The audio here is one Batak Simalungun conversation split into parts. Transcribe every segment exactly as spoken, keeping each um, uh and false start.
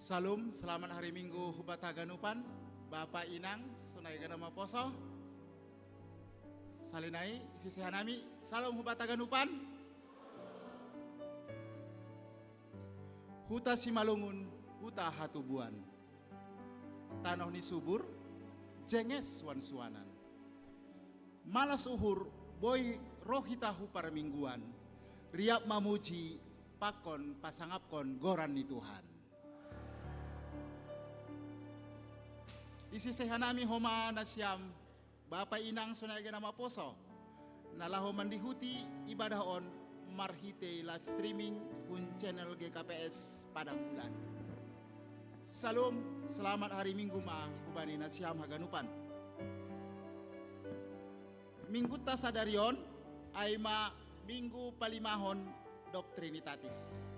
Salom, selamat hari Minggu hubat haganupan, Bapa, Inang, sonai gana maposo. Salinai, isiseha nami, salom hubat haganupan. Huta Simalungun, huta hatubuan. Tanoh ni subur, jenges suansuanan. Malas uhur, boi ro hita hu parmingguan, riap mamuji, pakon pasangapkon goran ni Tuhan. Isiseha nami homa nasiam, Bapa, Inang, sonai gana maposo, na laho mandihuti ibadah on marhitei live streaming hun channel G K P S Padang Bulan. Salom, selamat hari Minggu ma hubani nasiam haganupan. Mingguta sadari on, ai ma Minggu palimahon dob Trinitatis,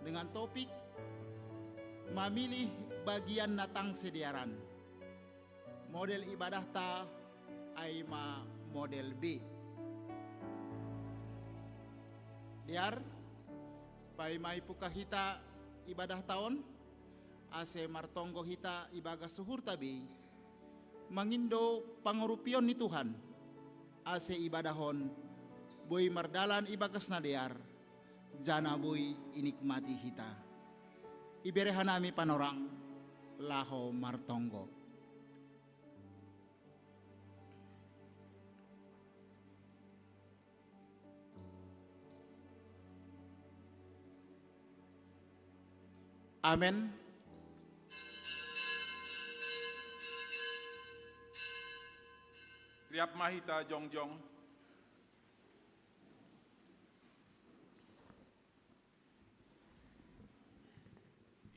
dengan topik mamilih bagian na tangse dearan. Model ibadahta ai ma model B. Dear, paima ipuka hita ibadahta on, ase martonggo hita ibagas uhurta be, mangindo pangurupion ni Tuhan, ase ibadah on boi mardalan ibagas na dear, janah boi inikmati hita. Ibere hanami panorang laho martonggo. Amen. Riap ma hita jongjong.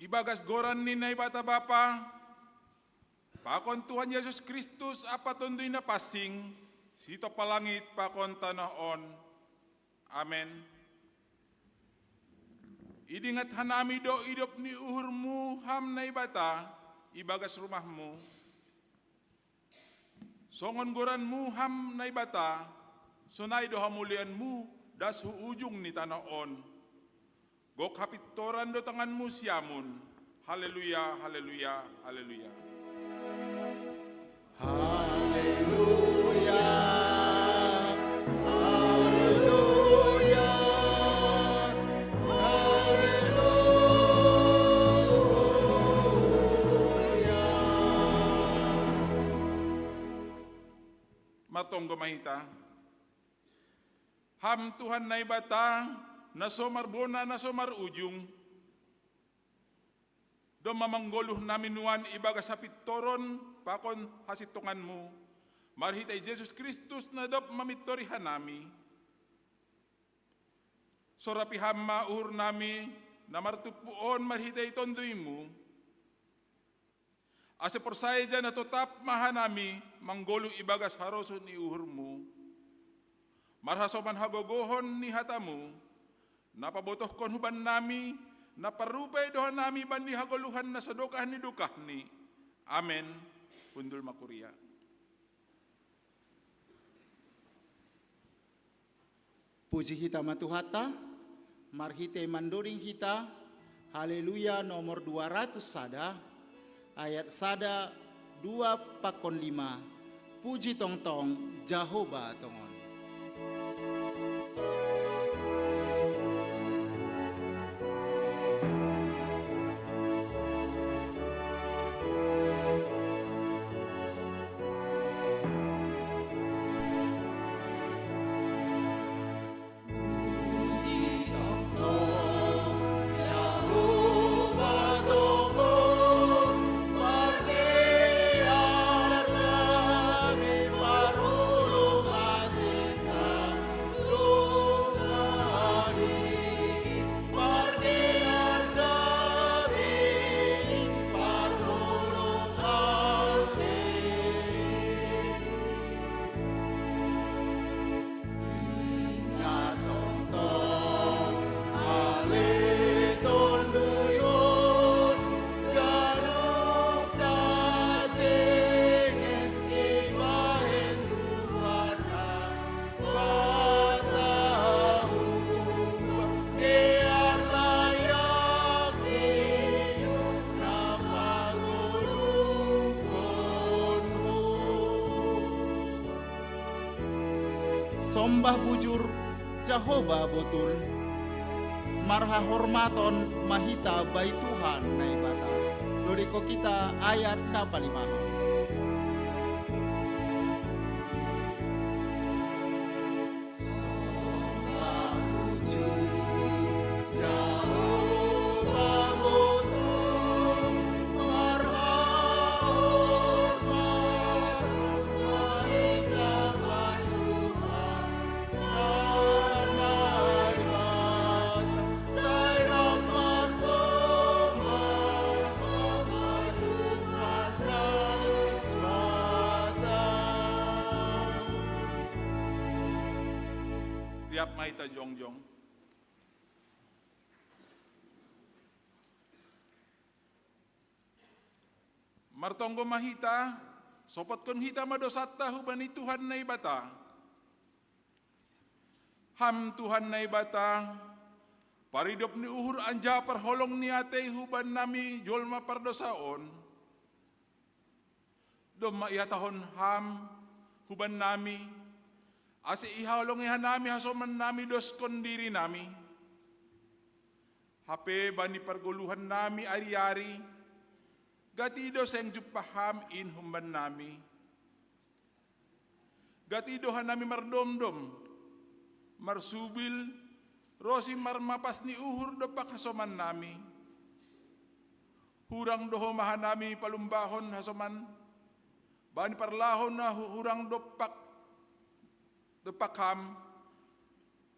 Ibagas goran ni Naibata Bapa, pakon Tuhan Jesus Kristus ampa Tonduy Napansing, sitompa langit pakon tanoh on. Amen. Idingat hanami do idop ni uhurmu ham Naibata ibagas rumahmu. Songon goranmu ham Naibata, sonai do hamuliaonmu das hu ujung ni tanoh on. Gok hapintoran do tanganmu siamun. Haleluya, haleluya, haleluya. Haleluya, haleluya, haleluya. Martonggo ma hita. Ham Tuhan Naibata, na so marbona, na so marujung, domma manggoluh nami nuan ibagas hapintoron pakon hasintonganmu, marhitei Jesus Kristus na dob mamintori hanami. Sorapi ham ma uhur nami na martumpu on marhitei Tonduymu, ase porsaya janah totap ma hanami manggoluh ibagas harosuh ni uhurmu. Marhasoman hagogohon ni hatamu, na pabotohkon hubannami, na parrupa idaonnami bani hagoluhan na sadokah ni dokahni. Amen. Hundul ma kuria. Puji hita ma Tuhanta, marhitei mandoding hita, Haleluya nomor dua ratus sada, ayat sada, dua pakon lima, puji tongtong Jahowa tongon. Sembah bujur Jahowa botul. Marhahormaton ma hita bai Tuhan Naibata. Dodiko kita ayat na palimahon. Tiap mai ta jongjong. Martonggo ma hita, sopotkon hita ma dosanta hubani Tuhan Naibata. Ham Tuhan Naibata, paridop ni uhur anjaha parholong ni atei hubannami jolma pardosa on. Domma ihatahon Ham hubannami, ase ihaholongi hanami hasomannami doskon dirinami. Hape bani pargoluhannami ari-ari, gati do seng jumpah Ham in humbannami. Gati do hanami mardomdom, marsubil, ronsi marmapas ni uhur dompak hasomannami. Hurang do homa hanami palumbahon hasoman, bani parlahou na hu-, hurang dompak, dompak Ham,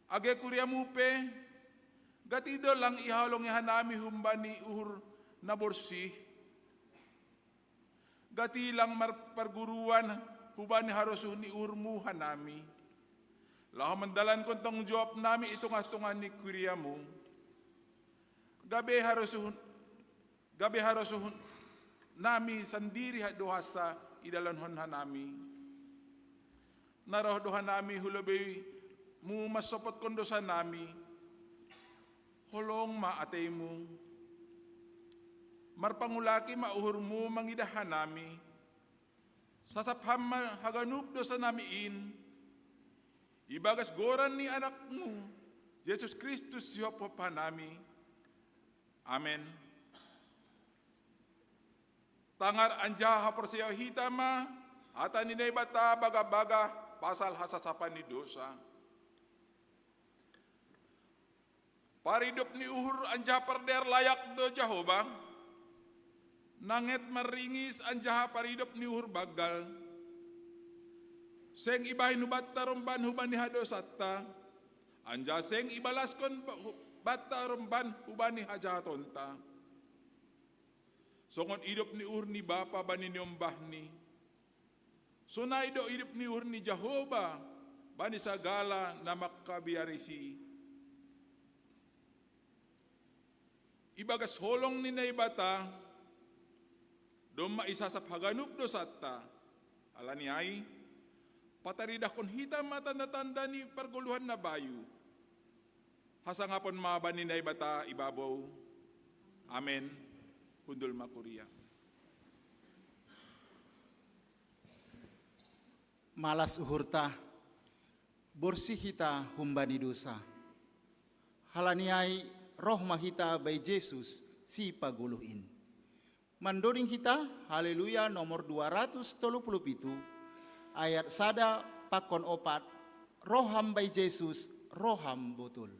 age kuriamu pe, gati do lang ihaholongi hanami humbani uhur na borsih. Gati lang marparguruan hubani harosuh ni uhurmu hanami, laho mandalankon tanggung jawabnami i tongah-tongah ni kuriamu. Gabe harosuh, gabe harosuhnami sandiri do hansa idalankon hanami. Na roh do hanami hu lobeimu mansopotkon dosanami. Holong ma ateimu. Marpangulaki ma uhurmu mangidah hanami. Sasap Ham ma haganup dosanami in. Ibagas goran ni Anakmu, Jesus Kristus, sihophop hanami. Amen. Tangar anjaha haporseaon hita ma hata ni Naibata bagah-bagah pasal hasasapan ni dosa. Paridop ni uhur anjaha pardear layak do Jahowa, nanget marringis anjaha paridop ni uhur banggal. Seng ibahen hubanta romban hubani hadosaanta, anjaha seng ibalaskon ba-, hu-, banta romban hubani hajahatonta. Songon idop ni uhur ni Bapa bani niombahni, sonai do idop ni uhur ni Jahowa bani sagala na mangkabiarisi. Ibagas holong ni Naibata, domma isasap haganup dosanta. Ala ni ai, pataridahkon hita ma tanda-tanda ni pargoluhan na bayu. Hasangapon ma bani Naibata ibabou. Amen. Hundul ma kuria. Malas uhurta, borsih hita humbani dosa. Ala ni ai, roh ma hita bai Jesus, Sipagoluh in. Mandoding hita, Haleluya nomor dua ratus tolu puluh pitu, ayat sada pakon opat, Roham bai Jesus, roham botul.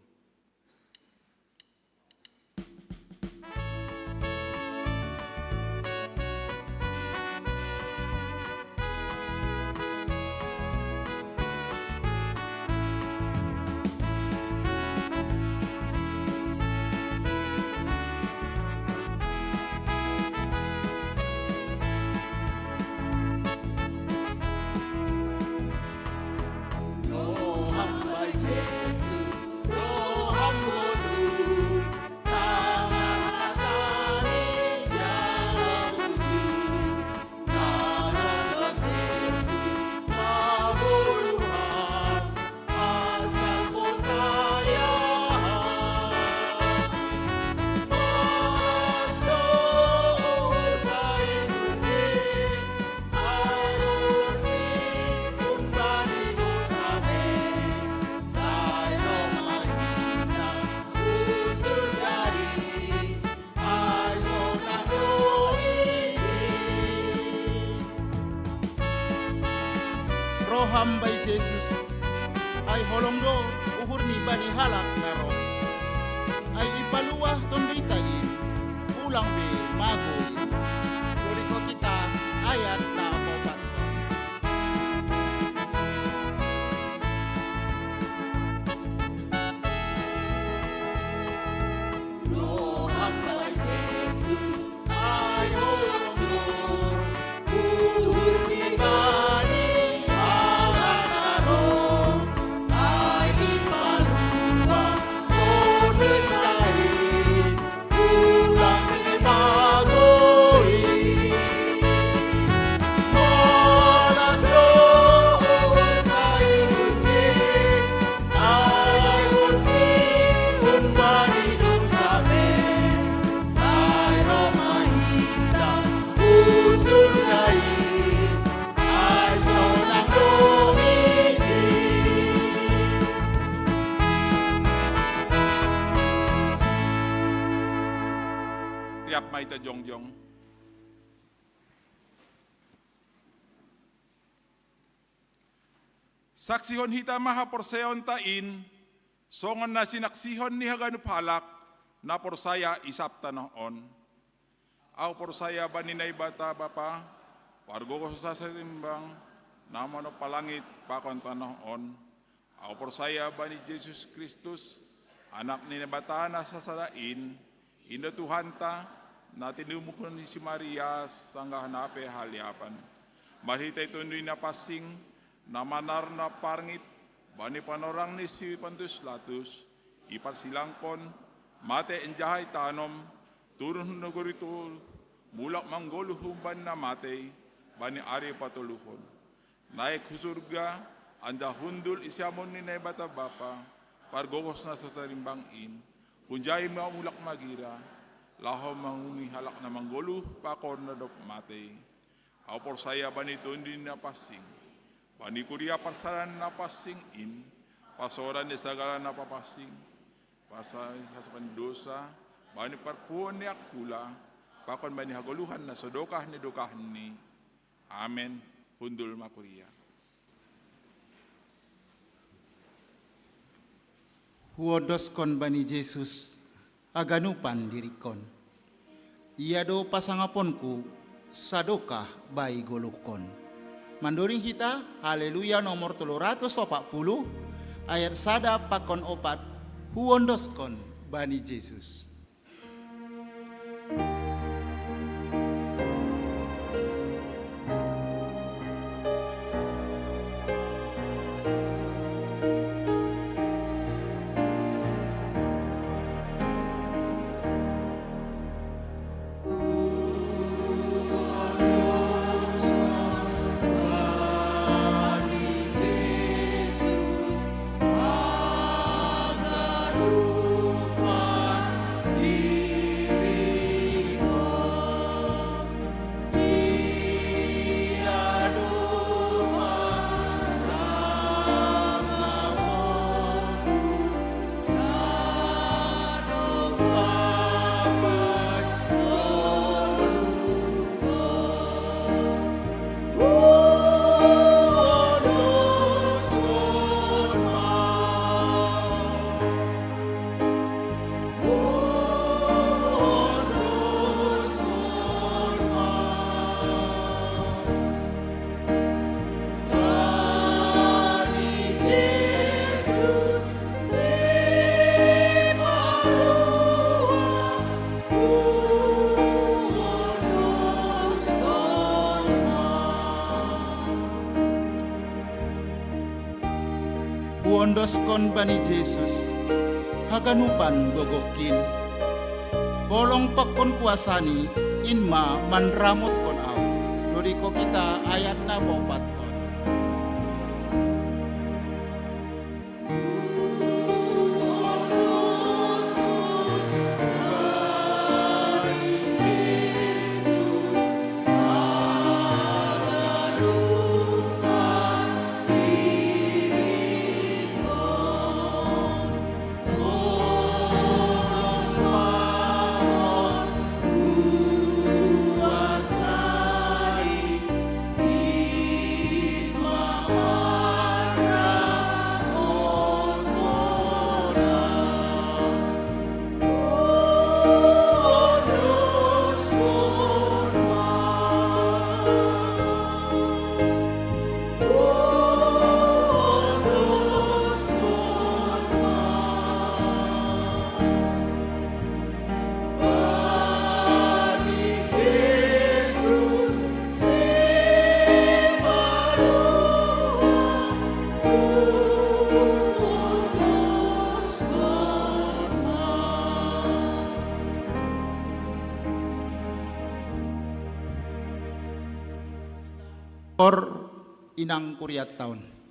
Ham bai Jesus, ai holong do uhur ni bani halak na ro. Ai ipaluah Tonduy ta in, ulang be magoi. Tuloy ko kita, ayat na opat. Tiap mai ta jongjong. Saksihon hita ma haporsayaonta in, songon na sinaksihon ni haganup halak na porsaya i sab tanoh on. Ahu porsaya bani Naibata Bapa, pargogoh na so sarimbang, na manompa langit pakon tanoh on. Ahu porsaya bani Jesus Kristus, Anak ni Naibata na sasada in, in do Tuhanta, na tinumuhon ni si Maria sanggah na pe haliapan. Marhitei Tonduy Napansing, na manarna parngit bani panorang ni si Pontius Pilatus, iparsilangkon, mate, enjaha itanom, turun hu nagori Toruh, mulak manggoluh humbani na matei, bani ari patoluhon. Naek hu surga, anjaha hundul i siamun ni Naibata Bapa, pargogoh na so tarimbang in, hunjai ma mulak magira, laho mangumumi halak na manggoluh pakon na dob matei. Ahu porsaya bani Tonduy Napansing, bani kuria parsadaan na pansing in, parsaoran ni sagala na papansing, parsa-, hasoman ni dousa, bani parpuhoon ni angkula, pakon bani hagoluhan na so dokah ni dokahni. Amen. Hundul ma kuria. Huondoskon bani Jesus haganupan diringkon. Ia do pasangaponku, sadokah bai goluhkon. Mandoring hita, Haleluya nomor tolu ratus opat puluh, ayat sada pakon opat, huondoskon bani Jesus. Huondoskon bani Jesus haganupan gogohkin. Holong pakon kuasaNi, in ma manramotkon ahu. Lori ko kita ayat na paopatkon. Inang kuriattaon.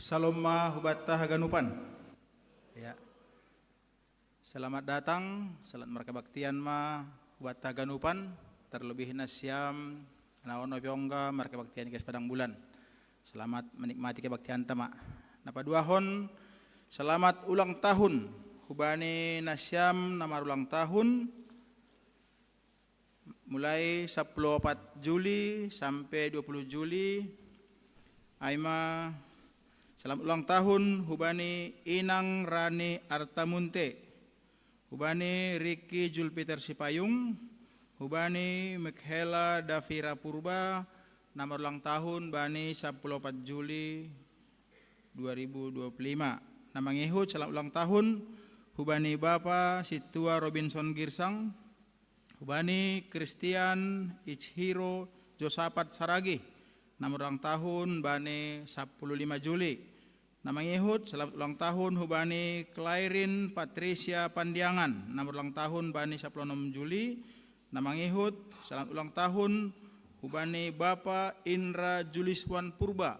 Salom ma hubatta haganupan. Ya. Selamat datang, selamat markabaktian ma hubatta haganupan, terlebih nasiam na on ope ongga markabaktian igas padang bulan. Selamat menikmati kebaktianta ma. Na paduahon, selamat ulang tahun hubani nasiam na marulang tahun, mulai sampulu opat Juli sampe dua pulu Juli, ai ma selamat ulang tahun hubani Inang Rani Artamunte, hubani Ricky Julpiter Sipayung, hubani Mikhela Davira Purba, na marulang tahun bani sampulu opat Juli dua ribu dua puluh lima. Na mangihut selamat ulang tahun hubani Bapa Situa Robinson Girsang, hubani Christian Ichiro Josapat Saragi, na marulang tahun bani sapuluh lima Juli. Na mangihut, selamat ulang tahun hubani Clairin Patricia Pandiangan, na marulang tahun bani sapuluh enam Juli. Na mangihut, selamat ulang tahun hubani Bapa Indra Juliswan Purba,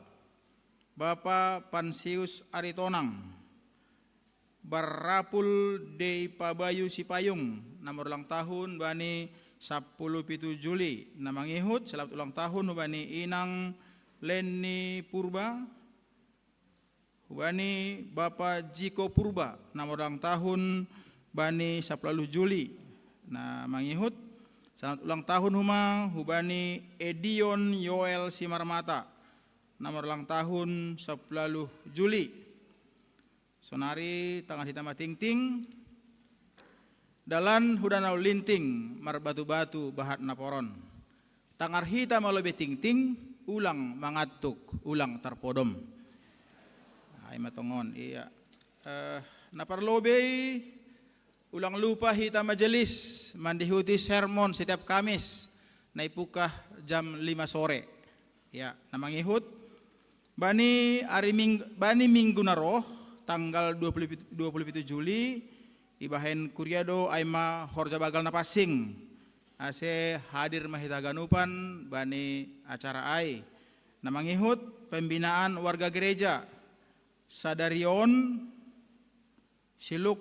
Bapa Pansius Aritonang, Barrapul Dei Pabayu Sipayung, na marulang tahun bani sapuluh pitu Juli. Na mangihut, selamat ulang tahun hubani Inang Lenny Purba, hubani Bapa Jiko Purba, na marulang tahun bani sapuluh Juli. Na mangihut, selamat ulang tahun huma hubani Edion Yoel Simarmata, na marulang tahun sapuluh Juli. Sonari tangan hita matingting, dalan hu Danau Linting, marbatu-batu bahat naporon. Tangar hita malobei tingting, ulang mangantuk, ulang tarpodom. Ai ma tongon, iya. Eh, na parlobei, ulang lupa hita majelis mandihuti sermon setiap Kamis, na ipukah jam lima sore. Ya, na mangihut, bani ari ming-, bani minggu na roh, tanggal dua puluh, dua puluh pitu Juli, ibahen kuria do ai ma horja bagal na pansing. Ase hadir ma hita haganupan bani acara ai. Na mangihut, pembinaan warga gereja. Sadari on, siluk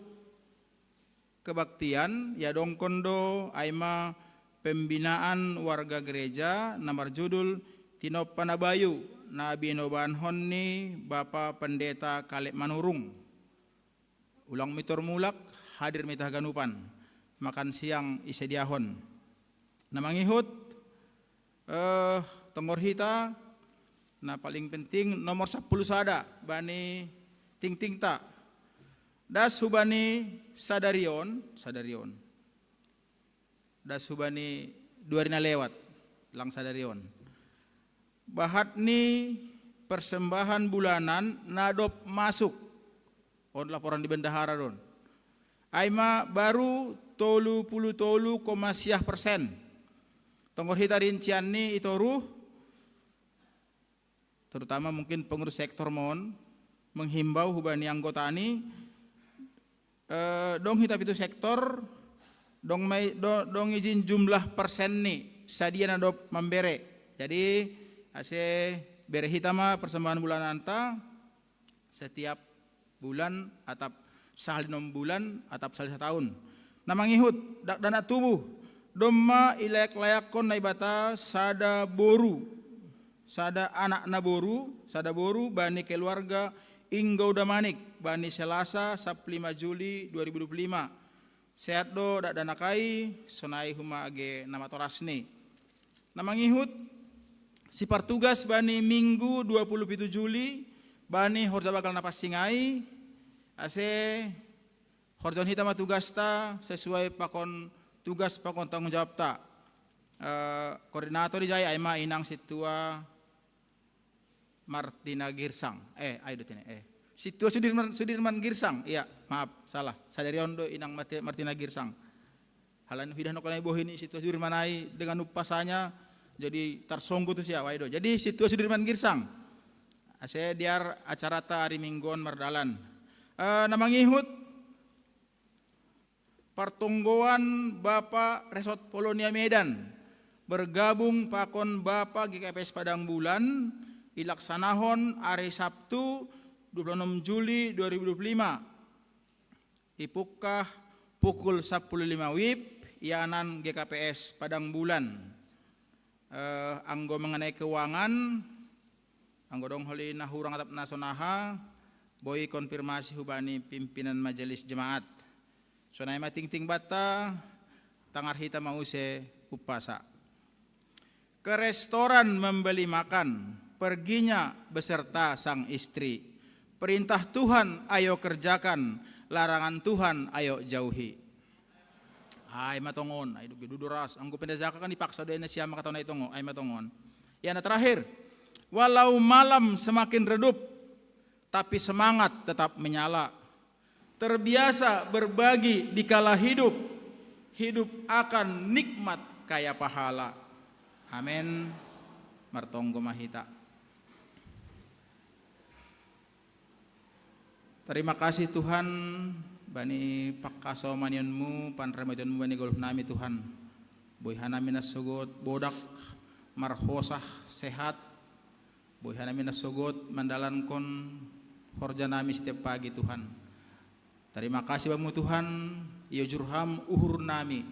kebaktian, iadongkon do ai ma pembinaan warga gereja na marjudul Tinompa na Bayu, na binobaanhon ni Bapa Pendeta Kaleb Manurung. Ulang mitor mulak, hadir ma hita haganupan, makan siang isediahon. Na mangihut, eh, tonggor hita, na paling penting nomor sapuluh sada bani tingtingta. Das hubani sadari on, sadari on. Das hubani dua ari na lewat, lang sadari on. Bahat ni persembahan bulanan na dob masuk. On laporan di bendahara don. Ai ma baru tolu puluh tolu koma siah persen. Tonggor hita rincian ni i toruh, terutama mungkin pengurus sektor mon, menghimbau hubani anggota ni, eh, dong hita pitu sektor, dong mai, do-, dong ijin jumlah persen ni, sadia na dob mambere. Jadi, ase bere hita ma persembahan bulananta, setiap bulan atap sahali onom bulan atap sahali sataon. Na mangihut, dakdanak tubuh, domma ilayak-layakkon Naibata sada boru, sada anak na boru, sada boru bani keluarga Inggau Damanik, bani Selasa sapuluh lima Juli dua ribu dua puluh lima. Sehat do dakdanak ai, sonai huma age na matorasni. Na mangihut, sipartugas bani Minggu dua puluh pitu Juli, bani horja bagal na pansing ai, ase horjahon hita ma tugasta sesuai pakon tugas pakon tanggung jawabta. Eh, koordinator ijai ai ma inang sintua Martina Girsang. Eh, ai do tene, eh. Sintua Sudirman, Sudirman Girsang. Iya, maaf, salah. Sadari on do inang Marti-, Martina Girsang. Halani huidah nangkon ai bohi ni sintua Sudirman ai dengan upasanya, jadi tarsonggot tu sia, ai do. Jadi sintua Sudirman Girsang. Ase biar acarata ari Minggu on mardalan. Eh, na mangihut, partonggoan Bapa Resort Polonia Medan bergabung pakon Bapa G K P S Padang Bulan, ilaksanahon ari Sabtu dua puluh enam Juli dua ribu dua puluh lima. Ipukah pukul sapuluh lima wib, ianan G K P S Padang Bulan. Eh, anggo mengenai keuangan, anggo dong holi na hurang atap na sonaha, boi konfirmasi hubani pimpinan majelis jemaat. Sonai ma tingting banta, tangar hita ma use umpasa. Ke restoran membeli makan, perginya beserta sang istri. Perintah Tuhan ayo kerjakan, larangan Tuhan ayo jauhi. Ai ma tongon, ai do, dudu ras. Anggo Pendeta Jaka kan dipaksa do ena siama kata nai tongon, ai ma tongon. Ya, na terakhir, walau malam semakin redup, tapi semangat tetap menyala. Terbiasa berbagi dikala hidup, hidup akan nikmat kaya pahala. Amin. Martonggo ma hita. Terima kasih Tuhan, bani pangkasomanion-Mu, panremedion-Mu bani goluh nami Tuhan. Boi hanami na sogot bodak, marhosah, sehat. Boi hanami na sogot mandalankon horja nami setiap pagi Tuhan. Terima kasih Bamu Tuhan, iojur Ham uhur nami.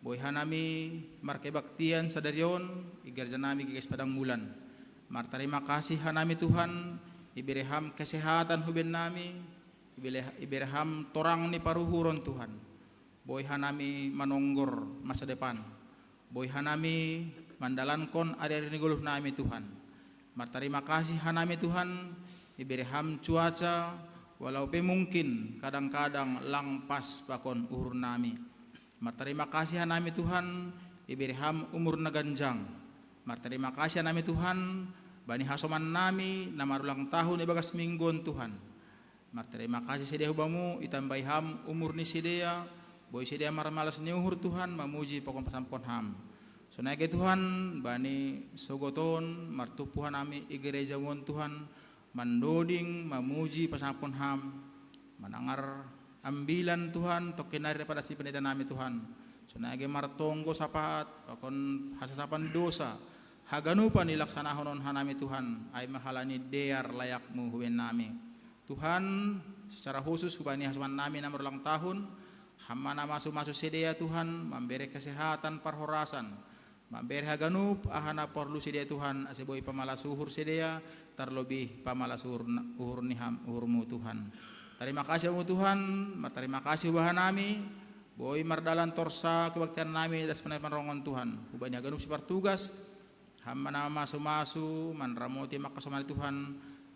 Boi hanami markebaktian sadari on, i gereja nami GKI Padang Bulan. Marterima kasih hanami Tuhan, ibere Ham kesehatan huben nami, ibere, ibere Ham torang ni paruhuron Tuhan. Boi hanami manonggor masa depan. Boi hanami mandalankon ari-ari ni goluh nami Tuhan. Marterima kasih hanami Tuhan, ibere Ham cuaca, walau pe mungkin kadang-kadang lang pas pakon uhur nami. Marterima kasih hanami Tuhan, ibere Ham umur na ganjang. Marterima kasih hanami Tuhan, bani hasoman nami na marulang tahun ibagas minggu on Tuhan. Marterima kasih sidea hu Bamu, itambai Ham umur ni sidea, boi sidea marmalas ni uhur Tuhan, mamuji pakon pasangapkon Ham. Sonai age Tuhan, bani sogot on, martumpu hanami i gereja-Mu on Tuhan, mandoding, mamuji, pasangapkon Ham, manangar ambilan Tuhan, tongkin nari padas ni pendeta nami Tuhan. Sonai age martonggo sapaat, pakon hasasapan dosa, haganupan ilaksanahon on hanami Tuhan, ai ma halani dear layak-Mu huben nami. Tuhan, secara khusus hubani hasoman nami na marulang tahun, Ham ma na masu-masu sidea Tuhan, mambere kesehatan parhorasan, mambere haganup aha na porlu sidea Tuhan, ase boi pamalas uhur sidea, tarlobih pamalas uhur, uhur ni Ham, uhur-Mu Tuhan. Terima kasih Bamu Tuhan, marterima kasih ubahan nami, boi mardalan torsa kebaktian nami das panai panrongon Tuhan, hubani haganup sipartugas, Ham ma na masu-masu, manramoti mangkasomani Tuhan,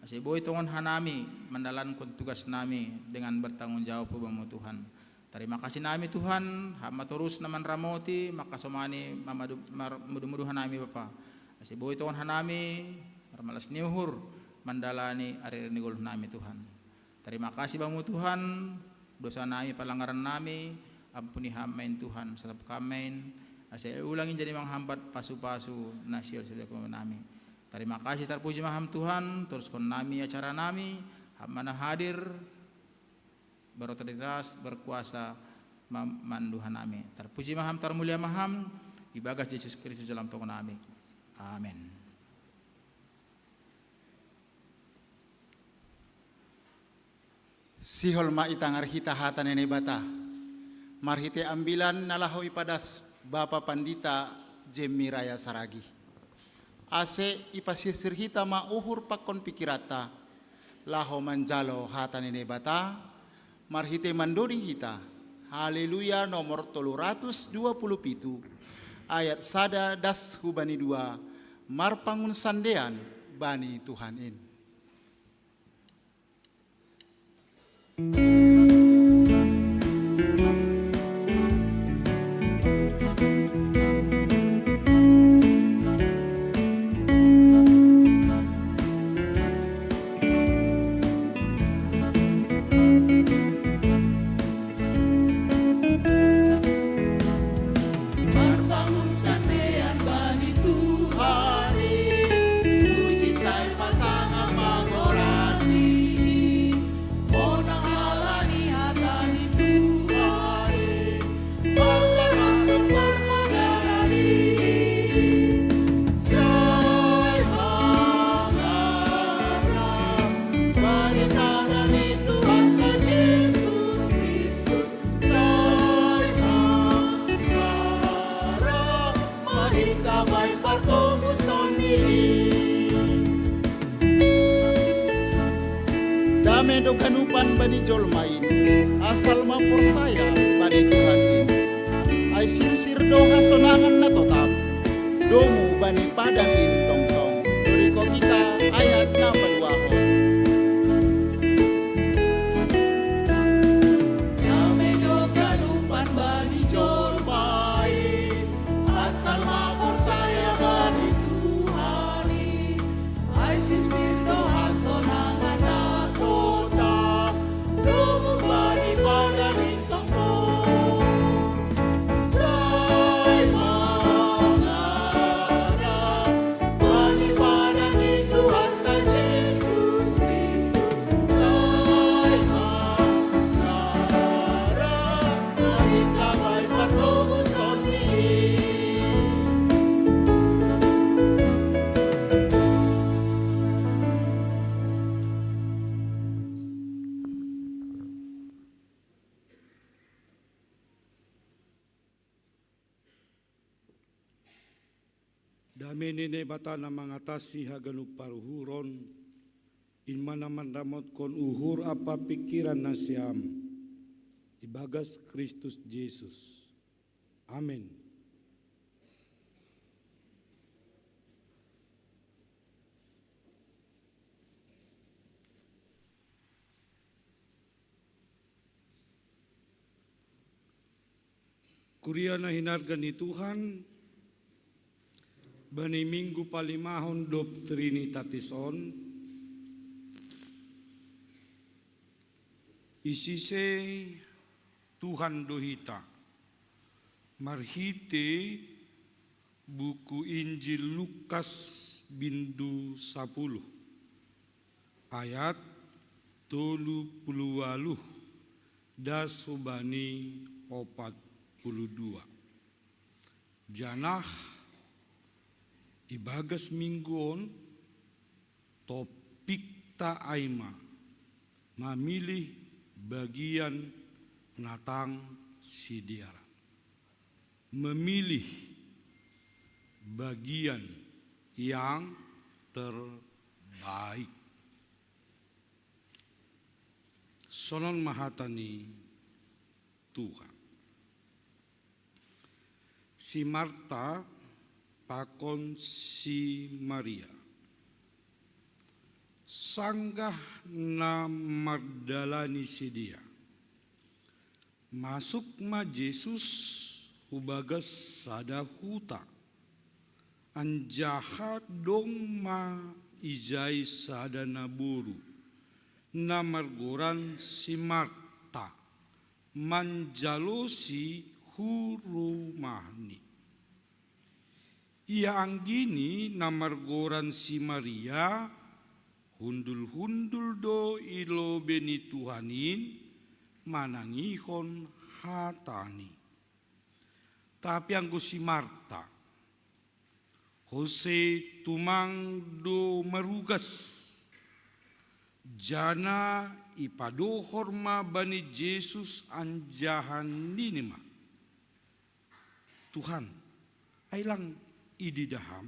ase boi tongon hanami mandalankon tugas nami dengan bertanggung jawab hu Bamu Tuhan. Terima kasih nami Tuhan, Ham ma torus na manramoti mangkasomani mamadu, mar, mudu-mudu hanami Bapa. Ase boi tongon hanami, marmalas ni uhur, mandalani ari-ari ni goluh nami Tuhan. Terima kasih Bamu Tuhan, dosa nami, pelanggaran nami, ampuni Ham ma in Tuhan, sasap Ham ma in, ase ulang in jadi manghambat pasu-pasu na sihol sidea nami. Terima kasih, tarpuji ma Ham Tuhan, toruskon nami acara nami, Ham ma na hadir, berotoritas, berkuasa, ma, manduha nami. Tarpuji ma Ham, tarmulia ma Ham, ibagas Jesus Kristus dalam tongon nami. Amin. Sihol ma itangar hita hata ni Naibata, marhite ambilan na laho ipadas Bapa Pandita Jemmy Raya Saragi. Ase ipasirsir hita ma uhur pakon pikiranta, laho manjalo hata ni Naibata, marhite mandoding hita, Haleluya nomor tolu ratus dua puluh pitu, ayat sada das hubani dua, marpangun sandean bani Tuhan in. Marpangun sandean bani Tuhan i, puji sai pasangap ma goran ni i. Monang ala ni hata ni Tuhan i, mangkarampon parpadanan i. Sai mangarap bani padan ni Tuhanta Jesus Kristus. Sai mangarap ma hita bahen partobuson ni i. Dame do ganupan bani jolma in, asal ma porsaya bani Tuhan in. Ai sirsir do hasonangan na totap, domu bani padan in tongtong. Dodikon hita ayat na paduahon. Dame do ganupan bani jolma in, asal ma porsaya bani Tuhan i. Ai sirsir do hasonangan na totap, domu bani Dame ni Naibata na mangatasi haganup paruhuron, in ma na mandamotkon uhur ampa pingkiran nasiam ibagas Kristus Jesus. Amin. Kuria na hinarga ni Tuhan, bani minggu palimahon dob Trinitatis on, isise Tuhan do hita, marhite buku Injil Lukas bindu sapuluh, ayat tolu puluh waluh das hubani opat puluh dua. Janah ibagas minggu on, topikta ai ma mamilih bagian na tang sidearan. Memilih bagian yang terbaik. Sonon ma hata ni Tuhan. Si Marta pakon si Maria, sanggah na mardalani sidea, masuk ma Jesus hubagas sada huta. Anjaha dong ma ijai sada naboru, na margoran si Marta, manjalosi hu rumahni. Ia anggini na margoran si Maria, hundul-hundul do i lobei ni Tuhan in, manangihon hatani. Tapi anggo si Marta, hose tumang do marugas, janah ipadohor ma bani Jesus anjaha nini ma: Tuhan, ai lang ididah Ham,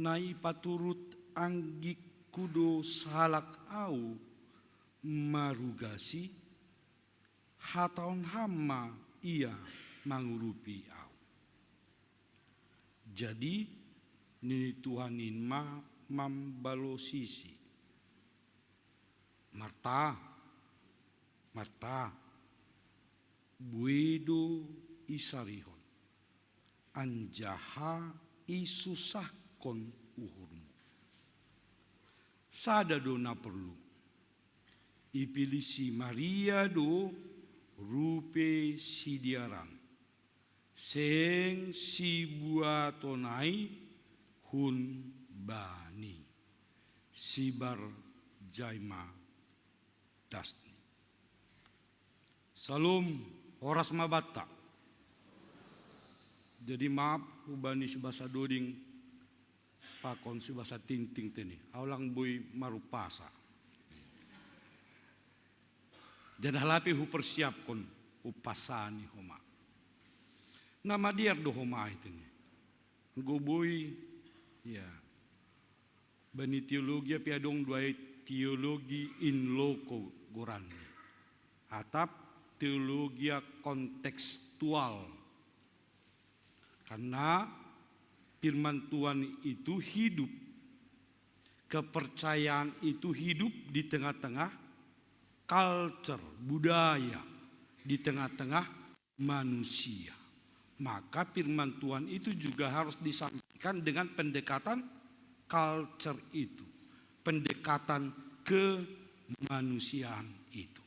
na ipaturut anggingku do sahalak ahu marugasi? Hatahon Ham ma ia mangurupi ahu. Jadi nini Tuhan in ma mambalosisi: Marta, Marta, buei do isarihon, anjaha isusahkon uhurmu. Sada do na porlu. Ipilih si Maria do rupe sidearan, seng sibuaton ai hun bani. Sibar jai ma dasni. Salom, horas ma banta. Jadi maaf hubani si bahasa Doding pakon si bahasa Tingting tene, ahu lang boi marumpasa. Janah lape hupersiapkon umpasa ni homa. Na madear do homa ai tene. Anggo boi, ya, bani teologia pe adong do ai teologi in loco goranni, atap teologia kontekstual. Karena firman Tuhan itu hidup, kepercayaan itu hidup di tengah-tengah culture, budaya, di tengah-tengah manusia. Maka firman Tuhan itu juga harus disampaikan dengan pendekatan culture itu, pendekatan kemanusiaan itu.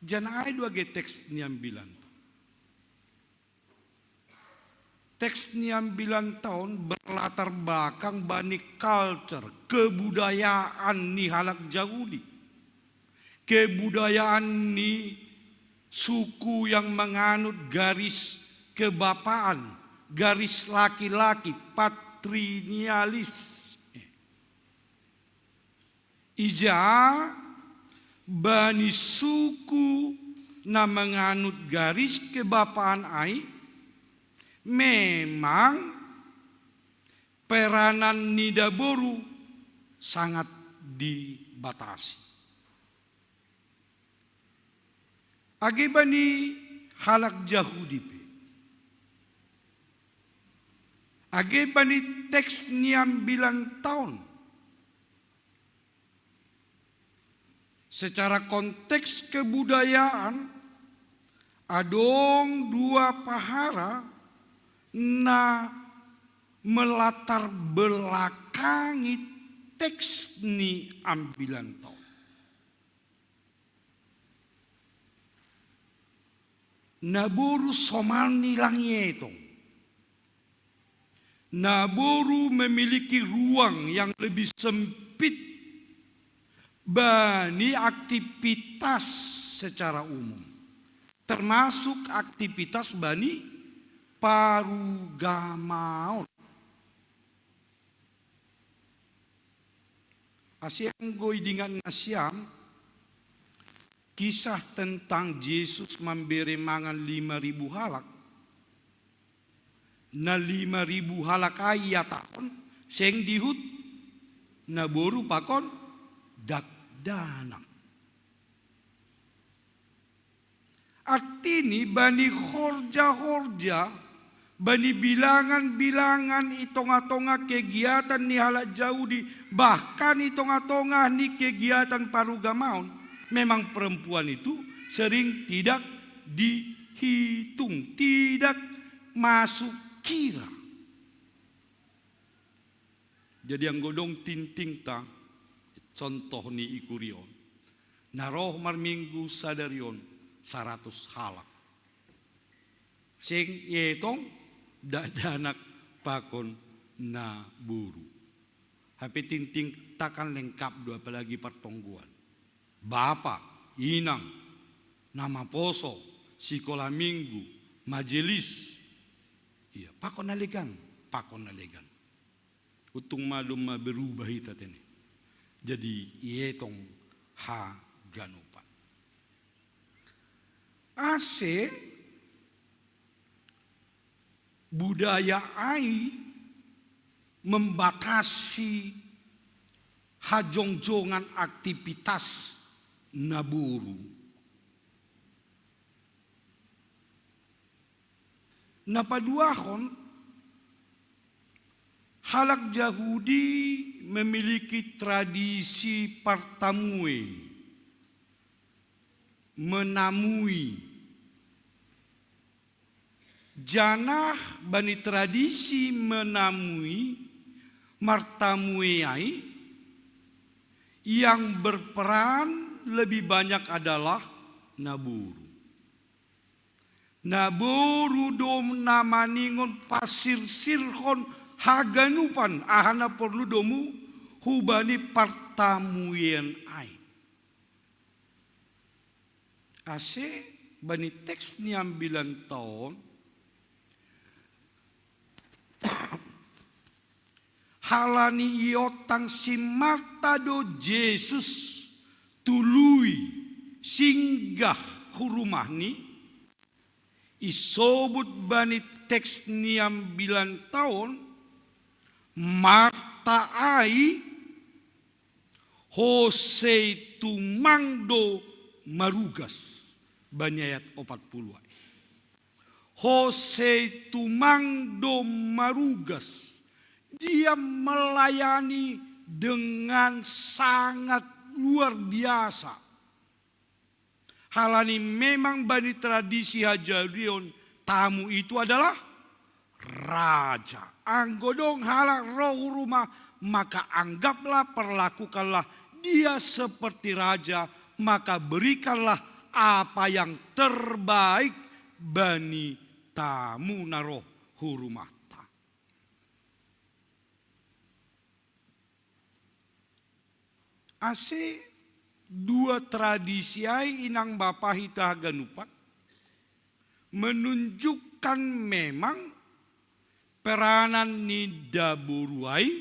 Janah ai do age teks ni ambilan. Teks ni ambilan taon berlatar belakang bani culture, kebudayaan ni halak Jahudi. Kebudayaan ni suku yang menganut garis kebapaan, garis laki-laki, patrilinealis. Ija bani suku na manganut garis kebapaan ai, memang peranan ni naboru sangat dibatasi. Age bani halak Jahudi pe, age bani teks ni ambilan taon, secara konteks kebudayaan, adong dua pahara na melatar belakangi teks ni ambilan taon. Naboru somal ni lang ietong. Naboru memiliki ruang yang lebih sempit bani aktivitas secara umum, termasuk aktivitas bani parugamaon. Asi anggo idingat nasiam, kisah tentang Jesus mambere mangan lima ribu halak. Na lima ribu halak ai ihatahon, seng dihut naboru pakon dakdanak. Artini bani horja-horja, bani bilangan-bilangan i tonga-tonga kegiatan ni halak Jahudi, bahkan i tonga-tonga ni kegiatan parugamaon, memang perempuan itu sering tidak dihitung, tidak masuk kira. Jadi anggo dong tingtingta, contoh ni ikurion, na roh marminggu sadarion saratus halak. Seng ietong dakdanak pakon naboru. Hape tingtingta kan lengkap do, apalagi partonggoan. Bapa, inang, na maposo, sikola minggu, majelis. Iya, pakon na legan, pakon na legan. Untung ma domma berubah hita tene. Jadi ietong haganupan. Ase budaya ai membatasi hajongjongan aktivitas naboru. Na paduahon, halak Jahudi memiliki tradisi partamue, menamui. Janah bani tradisi menamui, martamue ai, yang berperan lebih banyak adalah naboru. Naboru do na maningon pasirsirhon haganupan aha na porlu domu hubani partamuean ai. Ase bani teks ni ambilan taon, halani iontang si Marta do Jesus tu lui singgah hu rumahni, isobut bani teks ni ambilan taon, Marta ai hosei tumang do marugas, bani ayat opat pulu ai. Hosei tumang do marugas, dia melayani dengan sangat luar biasa. Halani memang bani tradisi hajaludion, tamu itu adalah raja. Anggo dong halak roh hu rumah, maka anggaplah, perlakukanlah dia seperti raja, maka berikanlah apa yang terbaik bani tamu na roh hu rumahta. Ase dua tradisi ai, inang bapa, hita haganupan, menunjukkan memang peranan ni naboru ai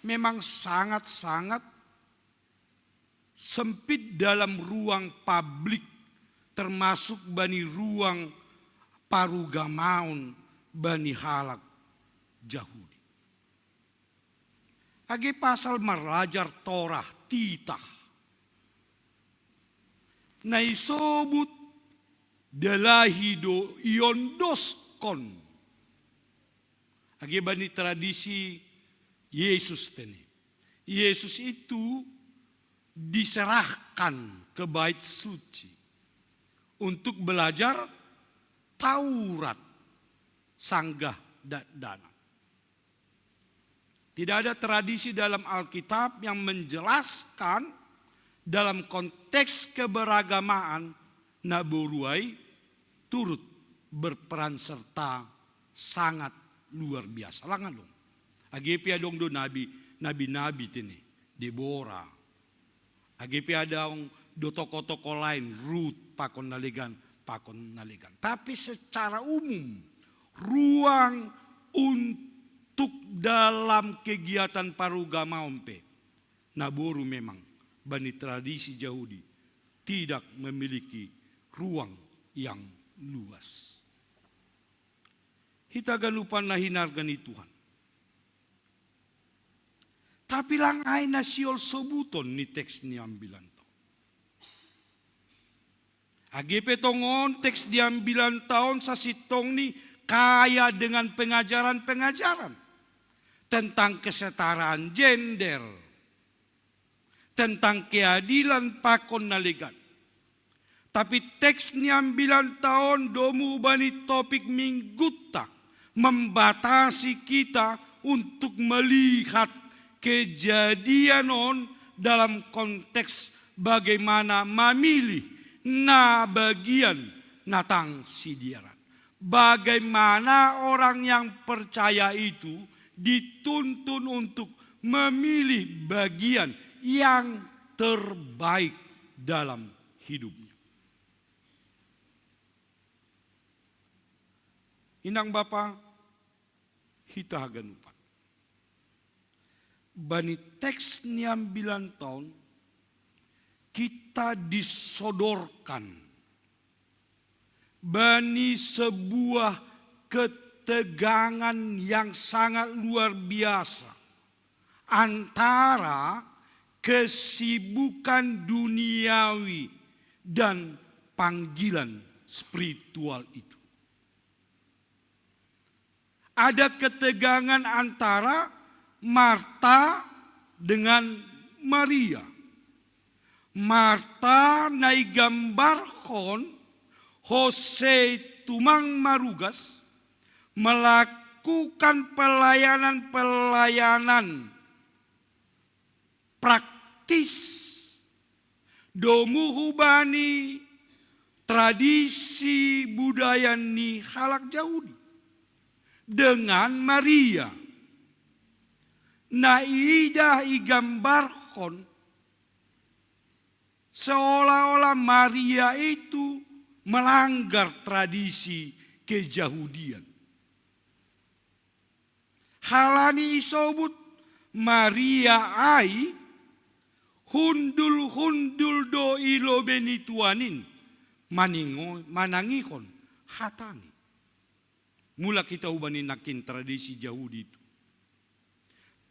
memang sangat-sangat sempit dalam ruang publik, termasuk bani ruang parugamaon bani halak Jahudi. Age pasal marlajar Torah titah. Na isobut dalahi do iondoskon. Age bani tradisi Yesus tene. Yesus itu diserahkan ke bait suci untuk belajar Taurat sanggah dakdanak. Tidak ada tradisi dalam Alkitab yang menjelaskan dalam konteks keberagamaan naboru ai turut berperan serta sangat luar biasa. Langan dong. Age pe adong do nabi, nabi-nabi tene, Debora. Age pe adong do tokoh-tokoh lain, Rut, pakon na legan, pakon na legan. Tapi secara umum, ruang untuk dalam kegiatan parugamaon pe, naboru memang bani tradisi Jahudi tidak memiliki ruang yang luas. Hita ganupan na hinarga ni Tuhan. Tapi lang ai na sihol sobuton ni teks ni ambilan taon. Age pe tongon teks ni ambilan taon sasintongni kaya dengan pengajaran-pengajaran tentang kesetaraan gender, tentang keadilan pakon na legan. Tapi teks ni ambilan taon domu bani topik mingguta membatasi kita untuk melihat kejadian on dalam konteks bagaimana mamilih na bagian na tang sidiaran. Bagaimana orang yang percaya itu dituntun untuk memilih bagian yang terbaik dalam hidupnya. Inang bapa, hita haganupan. Bani teks ni ambilan taon, kita disodorkan bani sebuah ketegangan yang sangat luar biasa antara kesibukan duniawi dan panggilan spiritual itu. Ada ketegangan antara Marta dengan Maria. Marta na igambarhon Jose tumang marugas melakukan pelayanan-pelayanan praktis domu hubani tradisi budaya ni halak Jahudi. Dengan Maria na idah igambarhon seolah-olah Maria itu melanggar tradisi kejahudian. Halani isobut Maria ai hundul-hundul do i lobei ni Tuhan in maningo-, manangihon hatani. Mulak hita hubani nangkin tradisi Jahudi itu.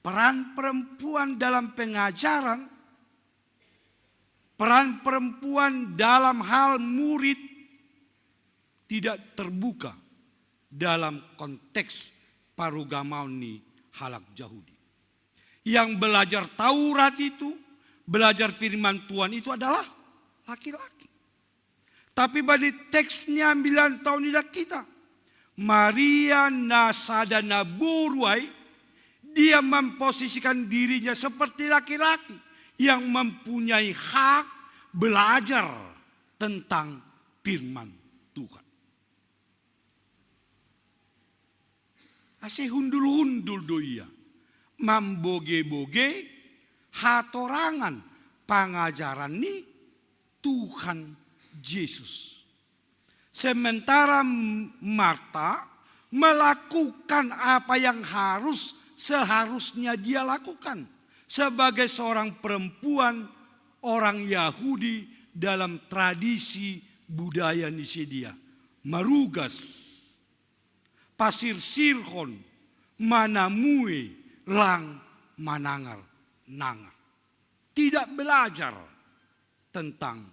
Peran perempuan dalam pengajaran, peran perempuan dalam hal murid tidak terbuka dalam konteks parugamaon ni halak Jahudi. Yang belajar Taurat itu, belajar firman Tuhan itu adalah laki-laki. Tapi bani teks ni ambilan taon idah hita, Maria na sada naboru ai, dia memposisikan dirinya seperti laki-laki yang mempunyai hak belajar tentang firman Tuhan. Ase hundul-hundul do ia mamboge-boge hatorangan pangajaran ni Tuhan Jesus. Sementara Marta melakukan apa yang harus, seharusnya dia lakukan sebagai seorang perempuan orang Yahudi dalam tradisi budaya ni sidia. Marugas, pasirsirhon, manamue lang manangar-nangar. Tidak belajar tentang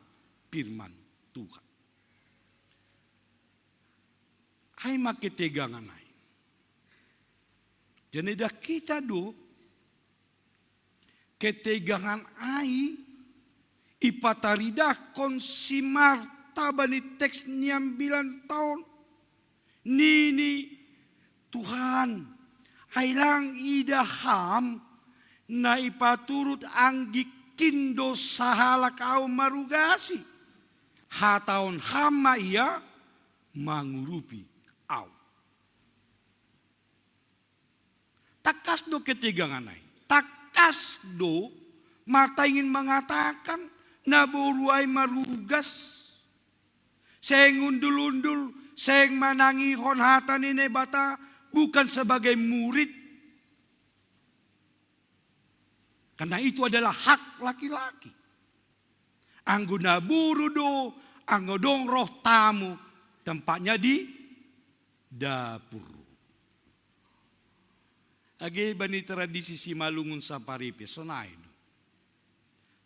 firman Tuhan. Ai ma ketegangan ai. Jadi dah kita do ketegangan ai ipataridahkon si Marta bani teks niambilan taon. Nini, Tuhan, ai lang ida Ham na ipaturut anggikkin do sahalak au marugasi. Hataon Ham ma ia mangurupi au. Tangkas do ketegangan ai. Tangkas do Marta ingin mengatakan naboru ai marugas. Seng undul-undul, seng manangihon hata ni Naibata, bukan sebagai murid. Karena itu adalah hak laki-laki. Anggo naboru do, anggo dong roh tamu, tempatnya di dapur. Age bani tradisi Simalungun saparipe sonai do.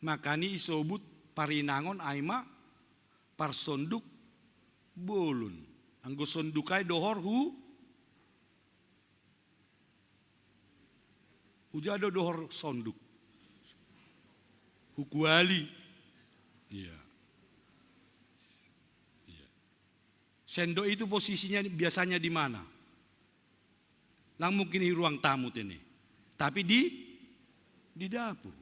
Makani isobut parinangon ai ma parsonduk bolon. Anggo sonduk ai dohor hu, huja do dohor sonduk. Hukuali. Iya. Iya. Sendok itu posisinya biasanya di mana? Lang mungkin di ruang tamu tene. Tapi di di dapur.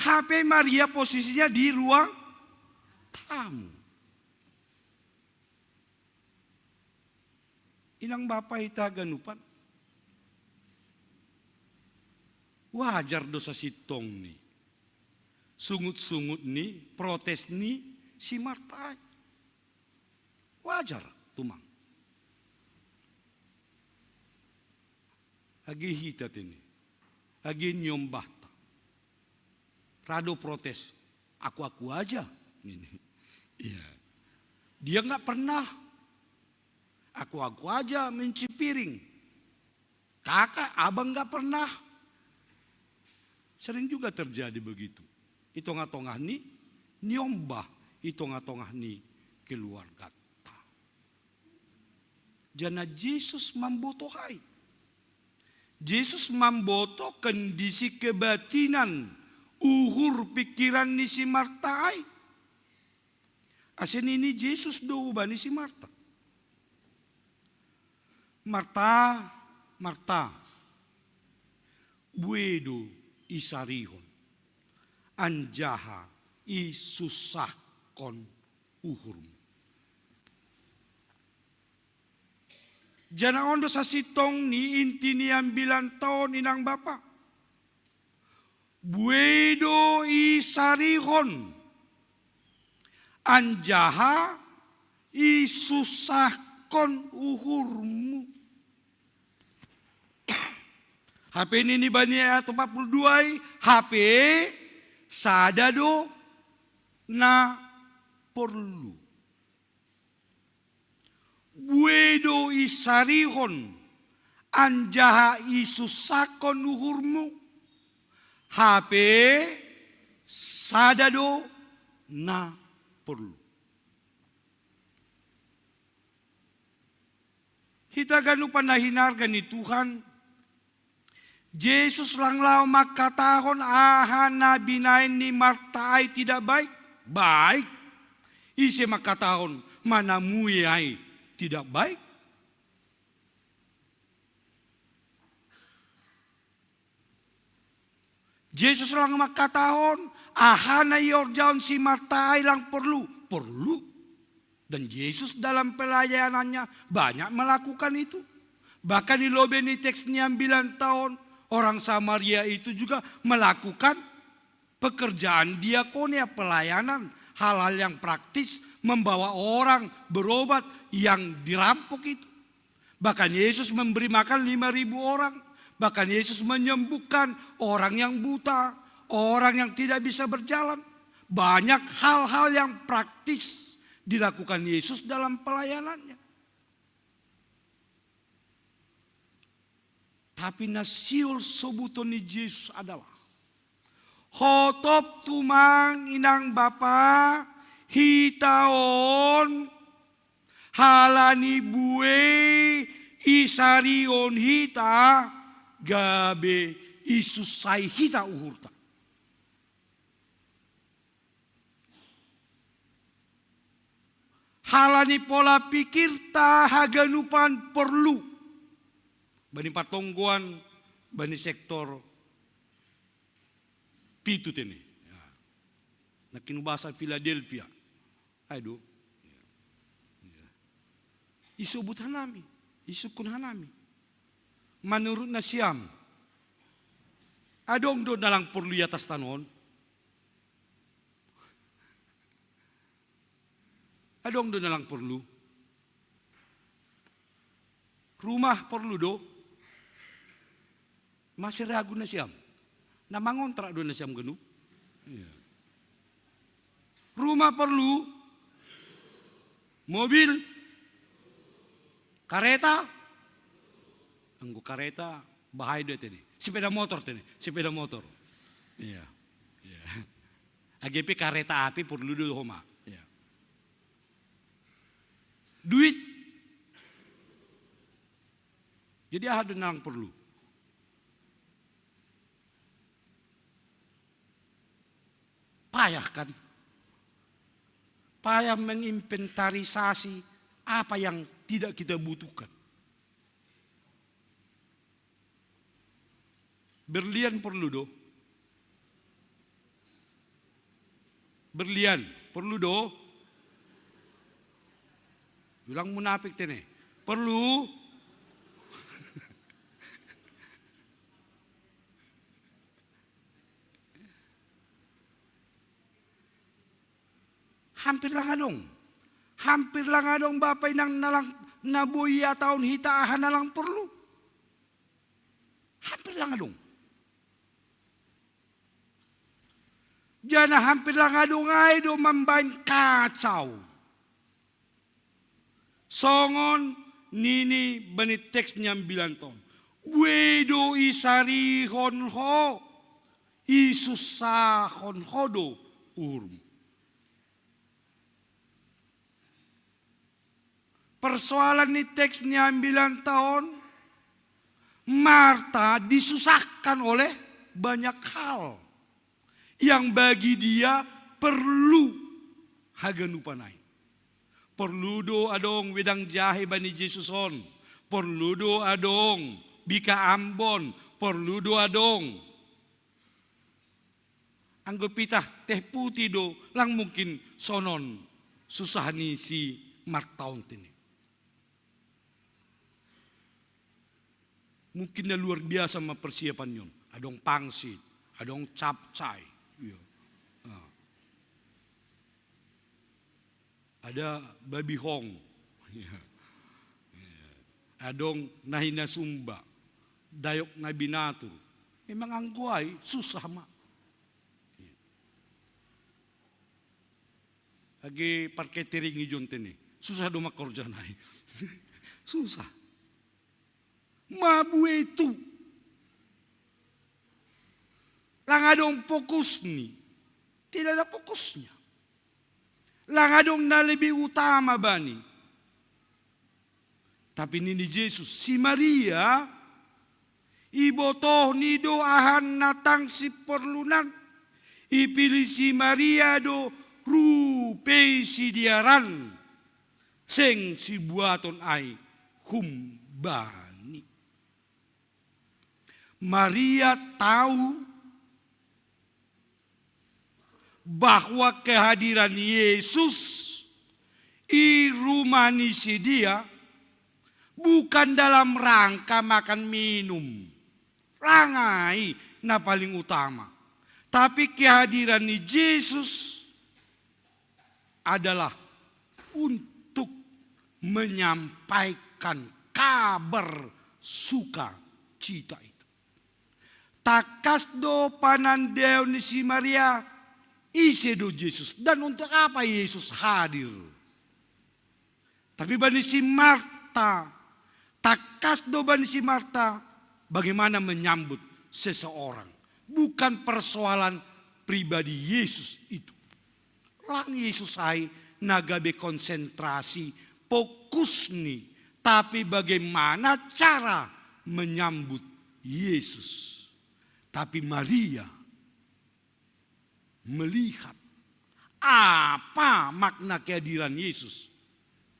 Hape Maria posisinya di ruang tamu. Inang bapa hita ganupan. Wajar do sasintongni. Sungut-sungut ni, protes ni si Marta ai. Wajar tumang. Age hita tene. Age niombahta. Ra do protes. Aku-aku aja. Ini. Iya. Dia nggak pernah. Aku-aku aja mencuci piring. Kakak, abang nggak pernah. Sering juga terjadi begitu. Di tongah-tongah ni niombah, di tongah-tongah ni keluargata. Jana Jesus mamboto ai. Jesus mamboto kondisi kebatinan, uhur pikiran ni si Marta ai. Ase nini Jesus do hubani si Marta. Marta, Marta, bue do isarihon, anjaha isusahkon uhurmu. Jana on do sasintongni inti ni ambilan taon inang bapa. Bue do isarihon, anjaha isusahkon uhurmu. Hape nini bani ayat opat puluh dua i, hape sada do na porlu. Bue do isarihon anjaha isusahkon uhurmu, hape sada do na porlu. Hita ganupan na hinarga ni Tuhan, Jesus lang laho mangkatahon aha na binahen ni Marta ai tidak baik? Baik. Ise mangkatahon manamui ai tidak baik? Jesus lang mangkatahon aha na ihorjahon si Marta ai lang porlu? Porlu. Dan Jesus dalam pelayanannya banyak melakukan itu. Bahkan di lobei ni teks ni ambilan taon, orang Samaria itu juga melakukan pekerjaan diakonia, pelayanan, hal-hal yang praktis, membawa orang berobat yang dirampok itu. Bahkan Yesus memberi makan lima ribu orang. Bahkan Yesus menyembuhkan orang yang buta, orang yang tidak bisa berjalan. Banyak hal-hal yang praktis dilakukan Yesus dalam pelayanannya. Tapi na sihol sobuton ni Jesus adalah, hotop tumang inang bapa, hita on halani buei isarihon hita, gabe isussai hita uhurta. Halani pola pikirta haganupan porlu. Bani partonggoan, bani sektor pitu tene. Ya. Nangkin bahasa Philadelphia. Aduh. Ya. Ya. Isubut hanami. Isukun hanami. Menurut nasiam. Adong do na lang porlu i atas tano on. Adong do na lang porlu. Rumah porlu do. Masih ragu nasiam. Na mangontrak do nasiam ganup. Iya. Rumah porlu. Mobil. Kareta. Anggo kareta bahaya do tene. Sepeda motor tene. Sepeda motor. Iya. Iya. Age pe kareta api porlu do homa. Iya. Duit. Jadi aha do na lang porlu. Payah kan? Payah menginventarisasi apa yang tidak kita butuhkan. Berlian porlu do? Berlian porlu do? Ulang munapik tene. Porlu? Hampir lang adong. Hampir lang adong bapa inang na lang na boi ihatahon hita aha na lang porlu. Hampir lang adong. Jana hampir lang adong ai do mambaen kacau. Songon nini bani teks ni ambilan ton. Buei do isarihon ho, isussahon ho do uhurmu. Persoalan ni teks ni ambilan ton, Marta disusahkan oleh banyak hal yang bagi dia perlu haganupan ai. Porlu do adong wedang jahe bani Jesus on. Porlu do adong bika ambon. Porlu do adong. Anggo pitah teh putih do, lang mungkin sonon susah ni si Marta on tene. Mungkin na luar biasa ma persiapan ni on. Adong pangsit, adong capcay. Iya. Ah. Ada babihong. Iya. Iya. Adong nahi na sumba, dayok na binatur. Memang anggo ai susah ma. Age parkatering ijon tene. Susah do mangkorja nai. Susah. Mabuei tu. Lang adong fokus ni. Tidak ada fokusnya. Lang adong na lebih utama bani. Tapi nini Jesus, si Maria, ibotohni do aha na tang siporlunan, ipilih si Maria do rupei sidearan, seng sibuaton ai humbani. Maria tahu bahwa kehadiran Yesus i rumah ni sidea bukan dalam rangka makan minum. Lang ai na paling utama. Tapi kehadiran ni Jesus adalah untuk menyampaikan kabar sukacita itu. Tangkas do panandaion ni si Maria, ise do Jesus dan untuk apa Yesus hadir. Tapi bani si Marta, tangkas do bani si Marta, Bagaimana menyambut seseorang? Bukan persoalan pribadi Yesus itu. Lang Yesus ai na gabe konsentrasi, fokus ni, tapi bagaimana cara menyambut Yesus. Tapi Maria melihat apa makna kehadiran Yesus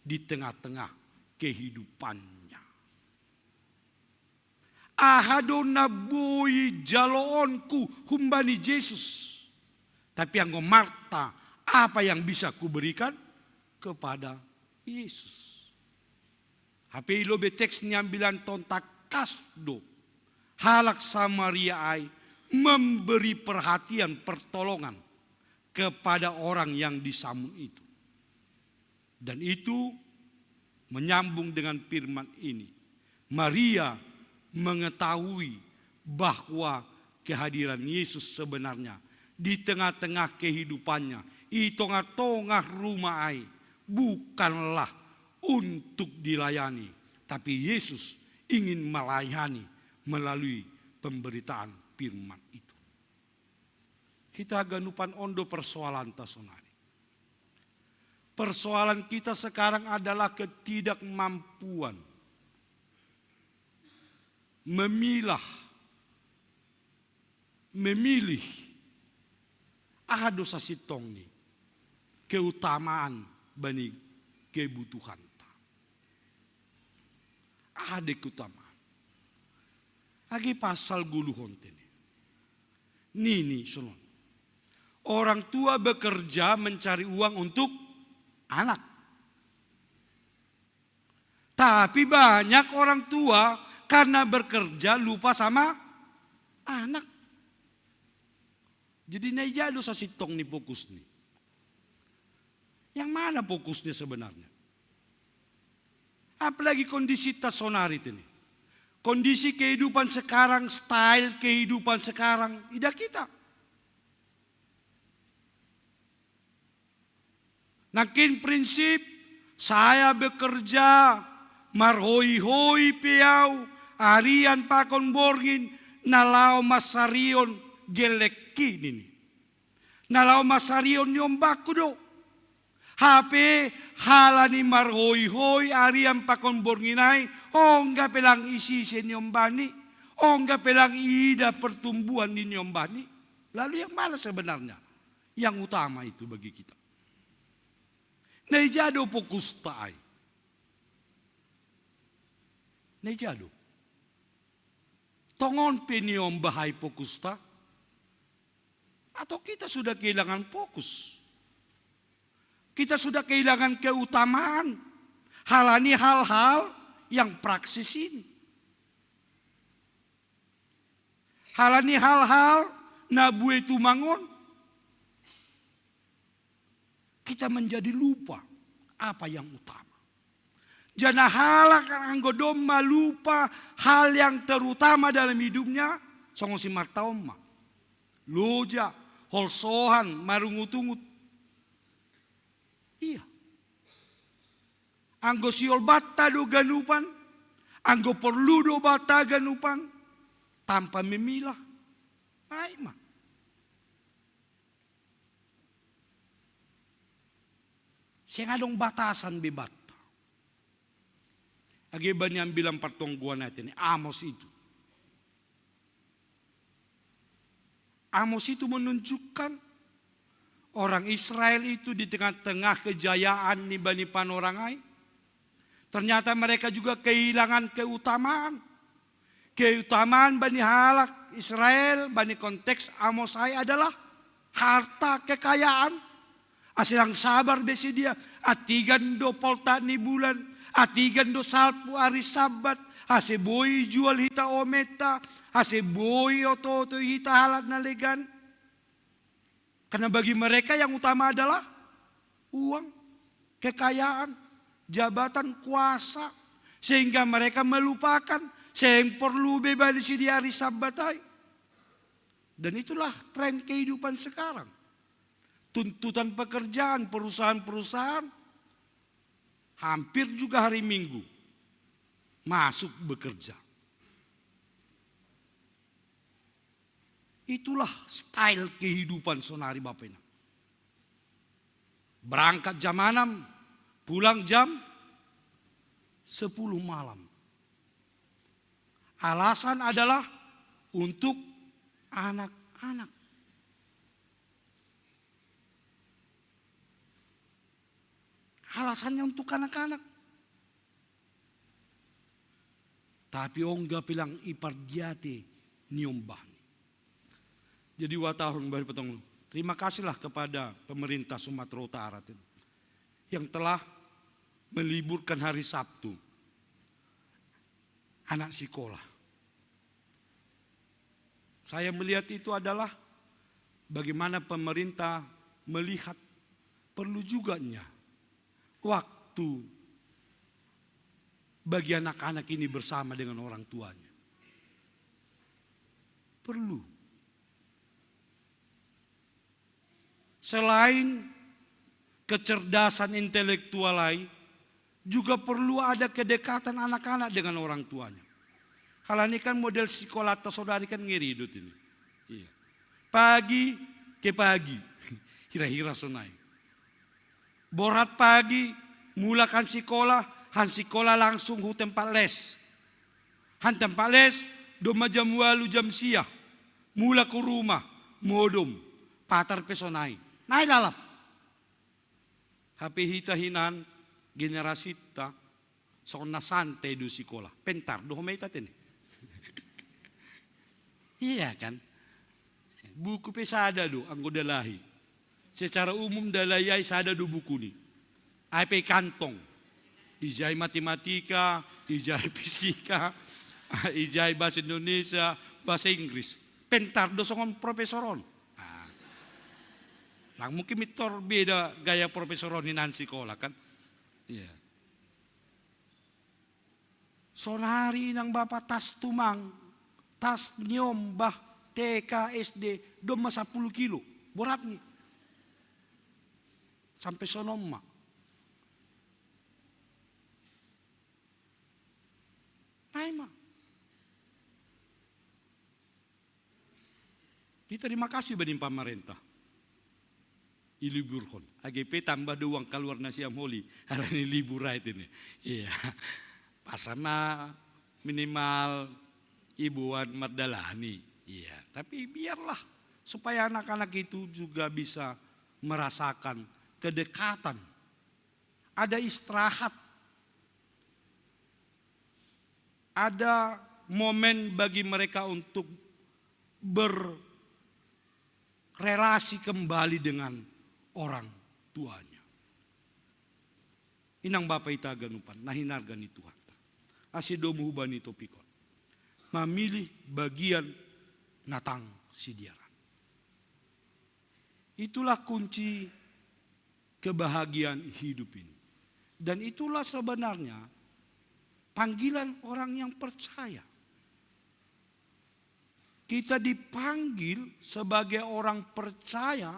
di tengah-tengah kehidupannya. Aha do na boi jaloonku humbani Jesus. Tapi anggo Marta, apa yang bisa kuberikan kepada Yesus? Hape i lobei teks ni ambilan tonta kas do halak Samaria ai memberi perhatian, pertolongan kepada orang yang disamun itu. Dan itu menyambung dengan firman ini. Maria mengetahui bahwa kehadiran Yesus sebenarnya di tengah-tengah kehidupannya, i tongah-tongah rumah ai, bukanlah untuk dilayani, tapi Yesus ingin melayani melalui pemberitaan firman itu. Kita ganupan ondo persoalanta sonari. Persoalan kita sekarang adalah ketidakmampuan memilah, memilih aha do sasintongni keutamaan bani kebutuhanta. Aha do keutamaan? Age pasal goluhon tene. Nini sonon. Orang tua bekerja mencari uang untuk anak. Tapi banyak orang tua karena bekerja lupa sama anak. Jadi na ija do sasintongni fokus ni. Yang mana fokusnya sebenarnya? Apalagi kondisi ta sonari ini. Kondisi kehidupan sekarang, style kehidupan sekarang, ida kita. Nangkin prinsip, saya bekerja, marhoi-hoi pe au, arian pakon borngin, na laho mansarion gellengki nini. Na laho mansarion niombangku do. Hape halani marhoi-hoi arian pakon borngin ai, ongga pe lang isise niombani, ongga pe lang iida pertumbuhan ni niombani. Lalu yang mana sebenarnya yang utama itu bagi kita? Na ija do fokusta ai? Na ija do? Tongon pe niomba ai fokusta? Atau kita sudah kehilangan fokus? Kita sudah kehilangan keutamaan halani hal-hal yang praktis ini. Halani hal-hal na buei tumang on, kita menjadi lupa apa yang utama. Janah halak anggo domma lupa hal yang terutama dalam hidupnya, songon si Marta on ma. Loja, holsoan, marungut-ungut. Iya. Anggo sihol banta do ganupan, anggo porlu do banta ganupan, tanpa memilah. Ai ma. Seng adong batasan be banta. Age bani ambilan partonggoan ayat ini, Amos itu. Amos itu menunjukkan orang Israel itu di tengah-tengah kejayaan ni bani panorang ai, ternyata mereka juga kehilangan keutamaan. Keutamaan bani halak Israel, bani konteks Amos ai adalah harta kekayaan. Ase lang sabar be sidea, antigan do poltak ni bulan, antigan do salpu ari Sabat, ase boi jual hita omenta, ase boi oto-oto hita halak na legan. Karena bagi mereka yang utama adalah uang, kekayaan, jabatan, kuasa. Sehingga mereka melupakan, seng porlu be bani sidea ari Sabat ai. Dan itulah tren kehidupan sekarang. Tuntutan pekerjaan, perusahaan-perusahaan hampir juga hari Minggu masuk bekerja. Itulah style kehidupan sonari Bapak Inang. Berangkat jam enam, pulang jam sepuluh malam. Alasan adalah untuk anak-anak. Alasannya untuk anak-anak. Tapi ongga pilang ipardiate niombahni. Jadi watahon bari potong. Terima kasihlah kepada pemerintah Sumatera Utara yang telah meliburkan hari Sabtu anak sekolah. Saya melihat itu adalah bagaimana pemerintah melihat perlu juganya waktu bagi anak-anak ini bersama dengan orang tuanya. Perlu. Selain kecerdasan intelektual lain, juga perlu ada kedekatan anak-anak dengan orang tuanya. Hal ini kan model sekolah atau saudari kan ngeri hidup ini. Iya. Pagi ke pagi. Hira-hira sonai. Borat pagi, mulakan sekolah, han sekolah langsung hu tempat les. Han tempat les, domma jam walu jam sia. Mula ku rumah, modom, patar pe sonai. Nai lalap. Hape hita hinan generasita sonna santai do sikola. Pentar do homa ita tene. Iya kan? Buku pe sada do anggo dalahi. Secara umum dalahi ai sada do bukuni. Ai pe kantong. Ijai matematika, ijai fisika, ijai bahasa Indonesia, bahasa Inggris. Pentar do songon profesor on. Ah. Lang mungkin mitor beda gaya profesor on hinan sikola kan. Iya. Sonari inang bapa tas tumang, tas niombah T K S D domma sapuluh kilo boratni. Sampai sonomma. Naima. Kita terima kasih bani pamarentah. Iliburhon. Age pe tambah do uang kaluar nasiam holi. Harani libur ai tene. Iya. Pasama minimal ibuan mardalani. Iya. Tapi biarlah supaya anak-anak itu juga bisa merasakan kedekatan. Ada istirahat. Ada momen bagi mereka untuk berrelasi kembali dengan orang tuanya. Inang bapa ita ganupan, na hinarga ni Tuhan. Asi domu hubani topikon. Mamilih bagian natang sidiaran. Itulah kunci kebahagiaan hidup ini. Dan itulah sebenarnya panggilan orang yang percaya. Kita dipanggil sebagai orang percaya.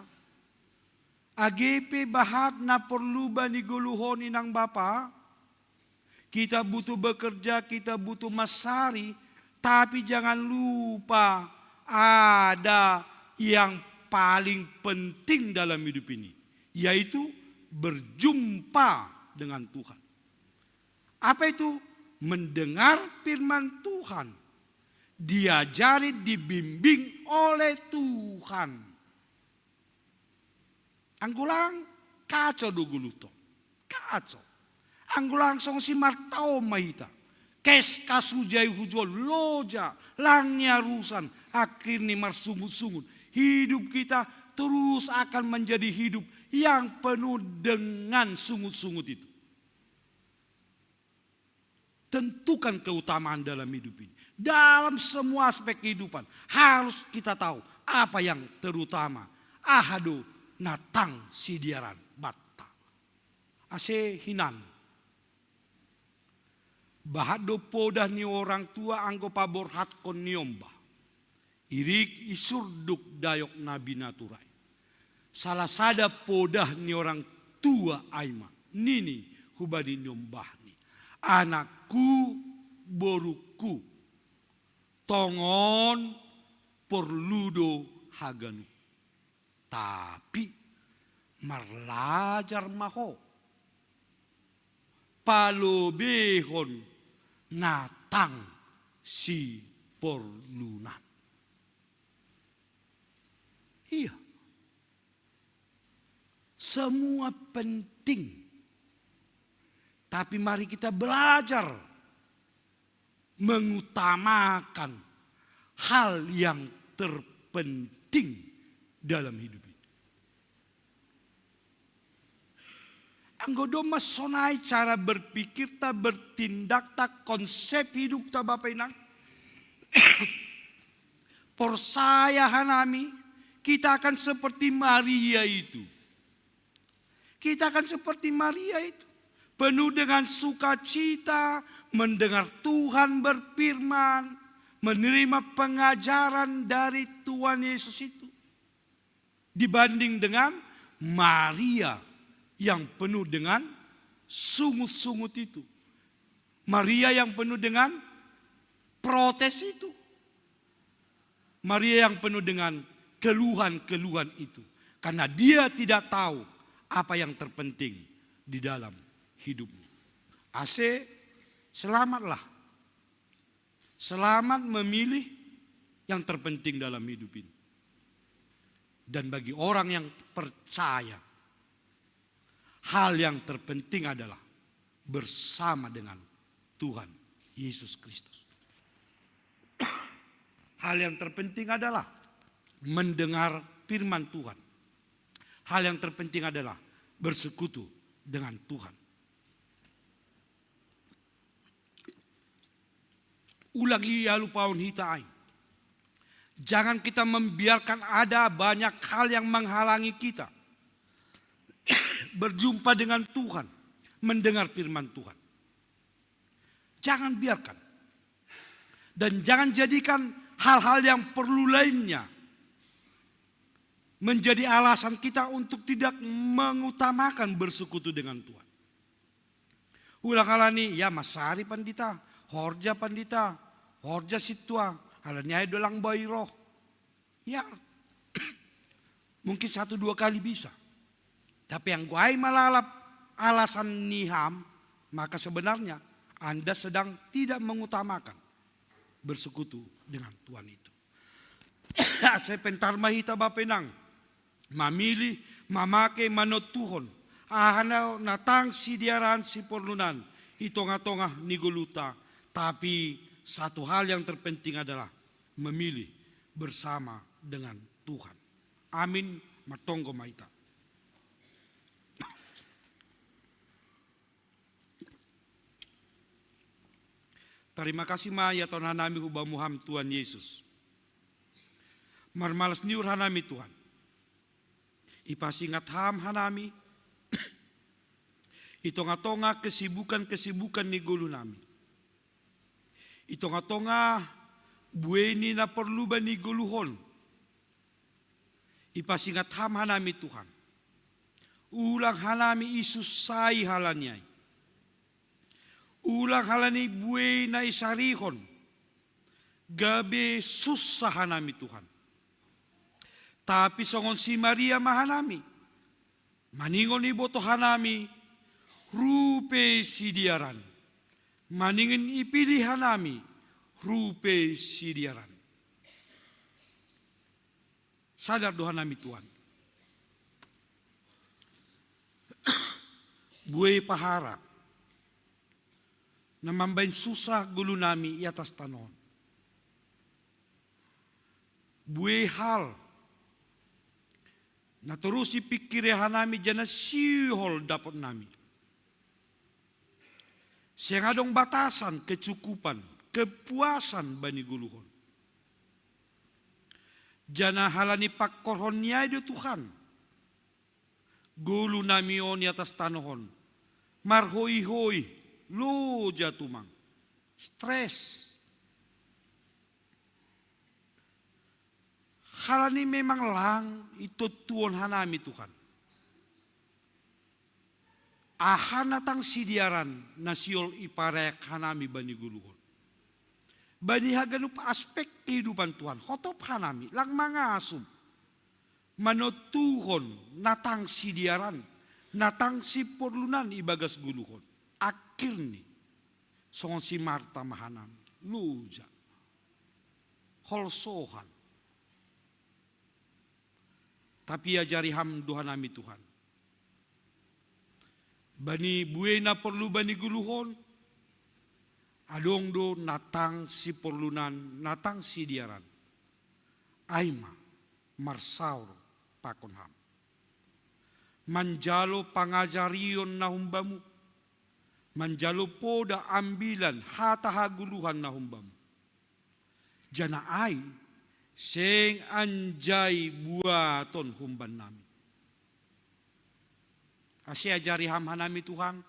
Age pe bahat na porlu bani goluhon inang bapa. Kita butuh bekerja, kita butuh masari, tapi jangan lupa ada yang paling penting dalam hidup ini, yaitu berjumpa dengan Tuhan. Apa itu? Mendengar firman Tuhan, diajari, dibimbing oleh Tuhan. Anggo lang kaco do goluhta. Kaco. Anggo lang songon si Marta on ma hita. Kes kasujai hujual loja lang ni arusan akhirnya marsungut-sungut. Hidup kita terus akan menjadi hidup yang penuh dengan sungut-sungut itu. Tentukan keutamaan dalam hidup ini. Dalam semua aspek kehidupan harus kita tahu apa yang terutama. Aha do natang sidiaran batta. Ase hinan. Bahat do podah ni orang tua anggo paborhatkon niombah. Irik isurduk dayok na binatura i. Salah sada podah ni orang tua ai ma nini hubani niombahni. Anakku, borukku. Tongon porlu do haganup. Tapi marlajar ma ho palobehon na tang siporlunan. Iya. Semua penting. Tapi mari kita belajar mengutamakan hal yang terpenting dalam hidup ini. Anggo domma sonai cara berpikirta, bertindakta, konsep hidupta, Bapa Inang, porsaya hanami, kita akan seperti Maria itu. Kita akan seperti Maria itu. Penuh dengan sukacita, mendengar Tuhan berfirman, menerima pengajaran dari Tuhan Yesus itu. Dibanding dengan Maria yang penuh dengan sungut-sungut itu. Maria yang penuh dengan protes itu. Maria yang penuh dengan keluhan-keluhan itu. Karena dia tidak tahu apa yang terpenting di dalam hidupnya. Ase, selamatlah. Selamat memilih yang terpenting dalam hidup ini. Dan bagi orang yang percaya, hal yang terpenting adalah bersama dengan Tuhan Yesus Kristus. Hal yang terpenting adalah mendengar firman Tuhan. Hal yang terpenting adalah bersekutu dengan Tuhan. Ulang ia lupaun hita ai. Jangan kita membiarkan ada banyak hal yang menghalangi kita berjumpa dengan Tuhan, mendengar firman Tuhan. Jangan biarkan. Dan jangan jadikan hal-hal yang perlu lainnya menjadi alasan kita untuk tidak mengutamakan bersekutu dengan Tuhan. Ulang halani, ya masari pandita, horja pandita, horja sintua, halani ai dolang bai roh. Ya, mungkin satu dua kali bisa. Tapi anggo ai malalap alasan ni ham, maka sebenarnya Anda sedang tidak mengutamakan bersekutu dengan Tuhan itu. Ase pentar ma hita Bapa Inang, mamilih, mamake, manontuhon aha na tang sidearan siporlunan i tongah-tongah ni goluta. Tapi satu hal yang terpenting adalah memilih bersama dengan Tuhan. Amin. Martonggo ma hita. Tarima kasih ma iaton hanami hu Bamu Ham Tuhan Yesus. Marmalas ni uhur hanami Tuhan. Ipasingat Ham hanami i tongah-tongah kesibukan-kesibukan ni golu nami. I tongah-tongah buei ni na porlu bani goluhon. Ipasingat Ham hanami Tuhan. Ulang hanami isussai halani ai. Ulang halani buei na isarihon gabe sussa hanami Tuhan. Tapi songon si Maria ma hanami. Maningon iboto hanami rupe sidearan. Maningon ipilih hanami rupe sidearan. Sadar do hanami Tuhan. Buei pahara na mambahen susa golu nami i atas tano on. Buei hal na torus ipingkiri hanami janah sihol dapot nami. Seng adong batasan kecukupan, kepuasan bani goluhon. Janah halani pangkorhon ni ai do Tuhan. Golu nami on i atas tano on. Marhoi-hoi, loja tumang. Stres. Halani memang lang i tontuon hanami Tuhan. Aha na tang sidearan na sihol ipareak hanami bani goluhon. Bani haganup aspek kehidupan Tuhan, hotop hanami lang mangasup, manontuhon na tang sidiaran, na tang siporlunan ibagas goluhon. Akhirni songon si Marta ma hanami, loja, holsoan. Tapi ajari Ham do hanami Tuhan. Bani buei na porlu bani goluhon, adong do na tang siporlunan, na tang sidiaran. Ai ma marsaor pakon Ham, manjalo pangajarion na hum-Bamu, manjalo poda, ambilan, hata hagoluhan na hum-Bamu. Janah ai seng anjai buaton humbannami. Ase ajari Ham hanami Tuhan,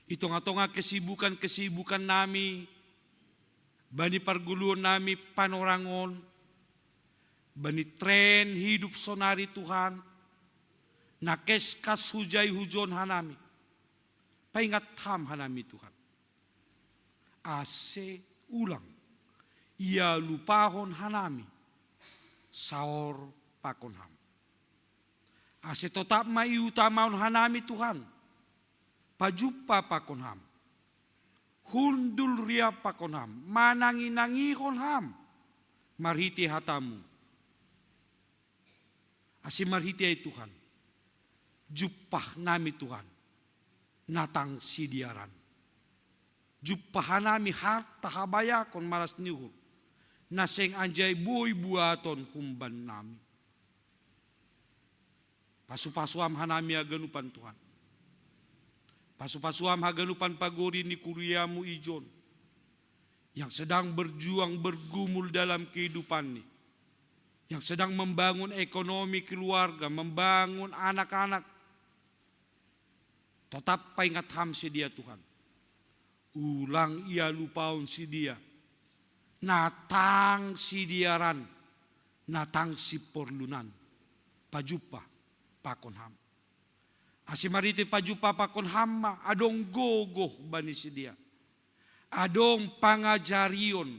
i tongah-tongah kesibukan-kesibukan nami, bani pargoluon nami panorang on, bani tren hidup sonari Tuhan, na keskas hujai hujon hanami. Paingat Ham hanami Tuhan, ase ulang ia lupahon hanami saor pakon Ham. Ase totap ma iutamahon hanami Tuhan, pajumpa pakon Ham, hundul riap pakon Ham, manangi-nangihon Ham marhitei hata-Mu. Ase marhitei ai Tuhan, jumpah nami Tuhan na tang sidiaran. Jumpah hanami harta habayakon malas ni uhur, na seng anjai boi buaton humbannami. Pasu-pasu Ham hanami haganupan Tuhan. Pasu-pasu Ham haganupan pagori ni kuria-Mu ijon, yang sedang berjuang bergumul dalam kehidupanni, yang sedang membangun ekonomi keluarga, membangun anak-anak. Totap paingat Ham sidea Tuhan. Ulang ia lupahon sidea na tang sidiaran, na tang siporlunan, pajumpa pakon Ham. Ase marhitei pajumpa pakon Ham ma adong gogoh bani sidea, adong pangajarion,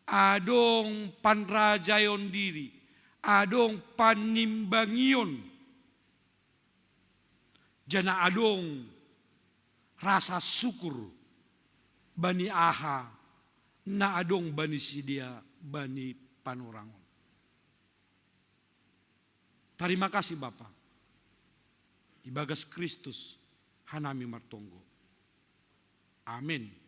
adong panrajaon diri, adong panimbangion, janah adong rasa syukur bani aha na adong bani sidea bani panorang on. Tarima kasih Bapa, ibagas Kristus hanami martonggo. Amin.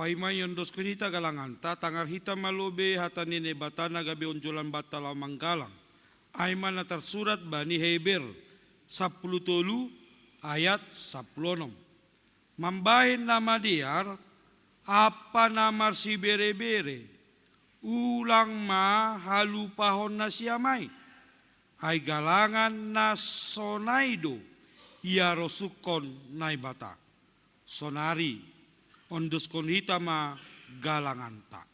Paima iondoskon hita galanganta, tangar hita ma lobei hata ni Naibata na gabe onjolan banta laho manggalang. Ai ma na tarsurat bani Heber sampulu tolu ayat sampulu onom. Mambahen na madear ampa na marsibere-bere, ulang ma halupahon nasiam ai. Ai galangan na sonai do iarosuhon Naibata. Sonari, ondoskon hita ma galanganta.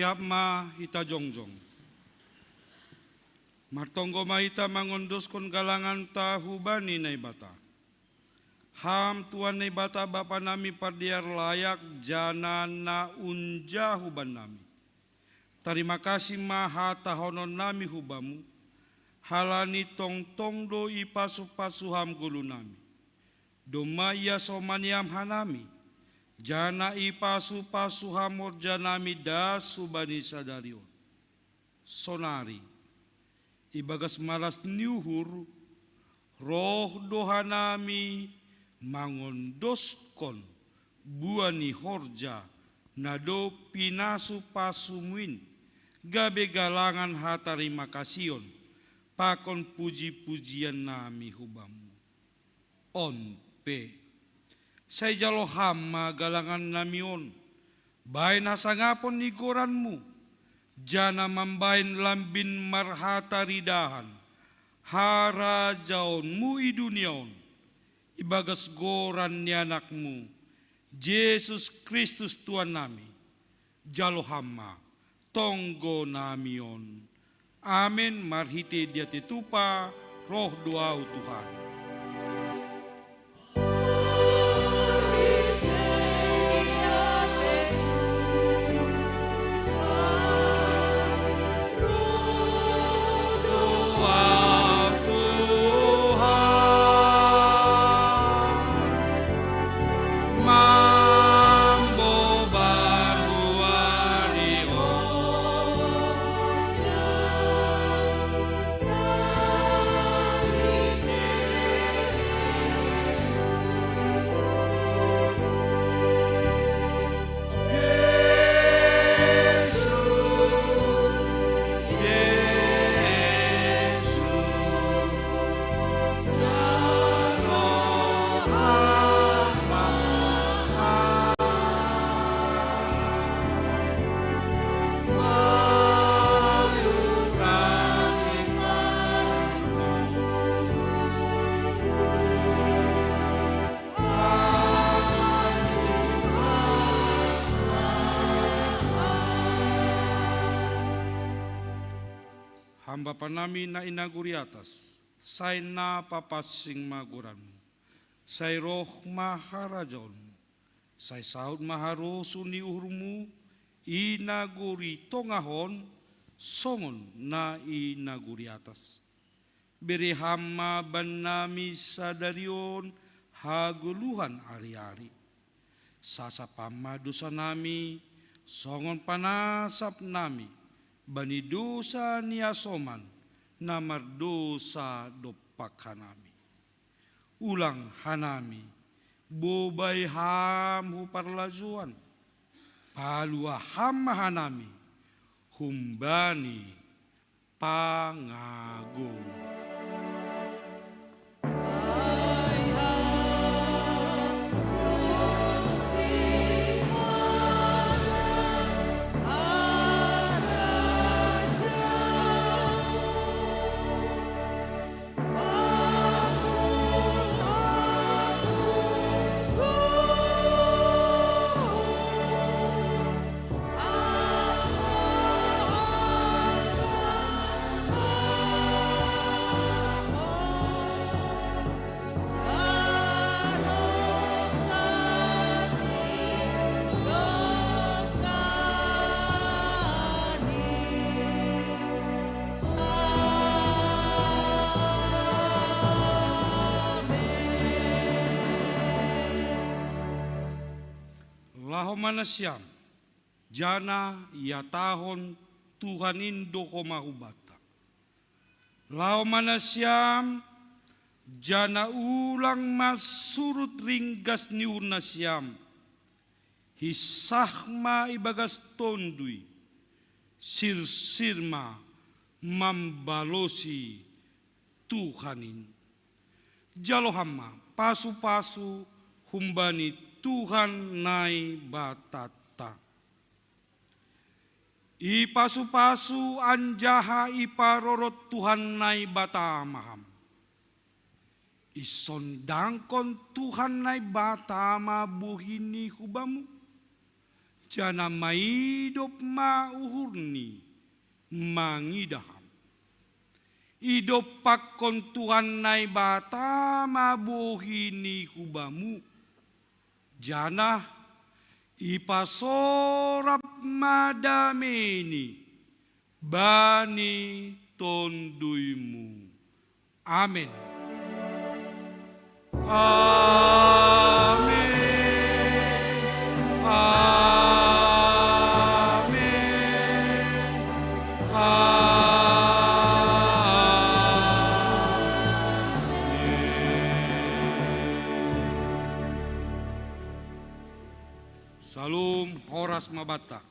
Siap ma hita jongjong. Martonggo ma hita mangondoskon galanganta hubani Naibata. Ham Tuhan Naibata Bapa nami pardear layak jana na unja hubannami. Tarima kasih ma hatahonon nami hubamu, halani tongtong do ipasu-pasu ham gulu nami. Domma iasomani ham hanami, jana ipasu-pasu ham horja nami das hubani sadari on. Sonari, ibagas malas ni uhur, roh do hanami mangondoskon buah ni horja na dob pinasu-pasumu in, gabe galangan hatarima kasion pakon puji-pujian nami hubamu. On pe, sai jalo ham ma galangan nami on, bahen hasangapon ni goranmu, jana mambahen lambin marhataridahan harajaonmu i dunia on, ibagas goran ni Anakmu, Jesus Kristus Tuhan nami. Jalo ham ma tonggo nami on. Amen. Marhite diate tupa, roh do ahu Tuhan. Ham Bapa nami na i nagori atas, sai na papansing ma goranmu. Sai roh ma harajaonmu. Sai saud ma harosuh ni uhurmu i nagori tongah on, songon na i nagori atas. Bere ham ma bannami sadari on hagoluhan ari-ari. Sasap ham ma dosanami, songon panasapnami bani dosa ni asoman na mardosa dompak hanami. Ulang hanami bobai ham hu parlajouan, palua ham ma hanami humbani pangago. Laho ma nasiam, jana ihatahon Tuhan in do homa hubanta. Laho ma nasiam, jana ulang ma surut ringgas ni uhur nasiam. Hinsah ma ibagas tonduy, sirsir ma mambalosi Tuhan in. Jalo ham ma pasu-pasu humbani Tuhan Naibatanta. Ipasu-pasu anjaha iparorot Tuhan Naibata ma ham. Isondangkon Tuhan Naibata ma bohini hubamu, janah maidop ma uhurni mangidah Ham. Idompakkon Tuhan Naibata ma bohini hu Bamu, janah ipasorap ma dameini bani TonduyMu. Amen. Amen. Amen. Amen. Syalom, horas ma banta.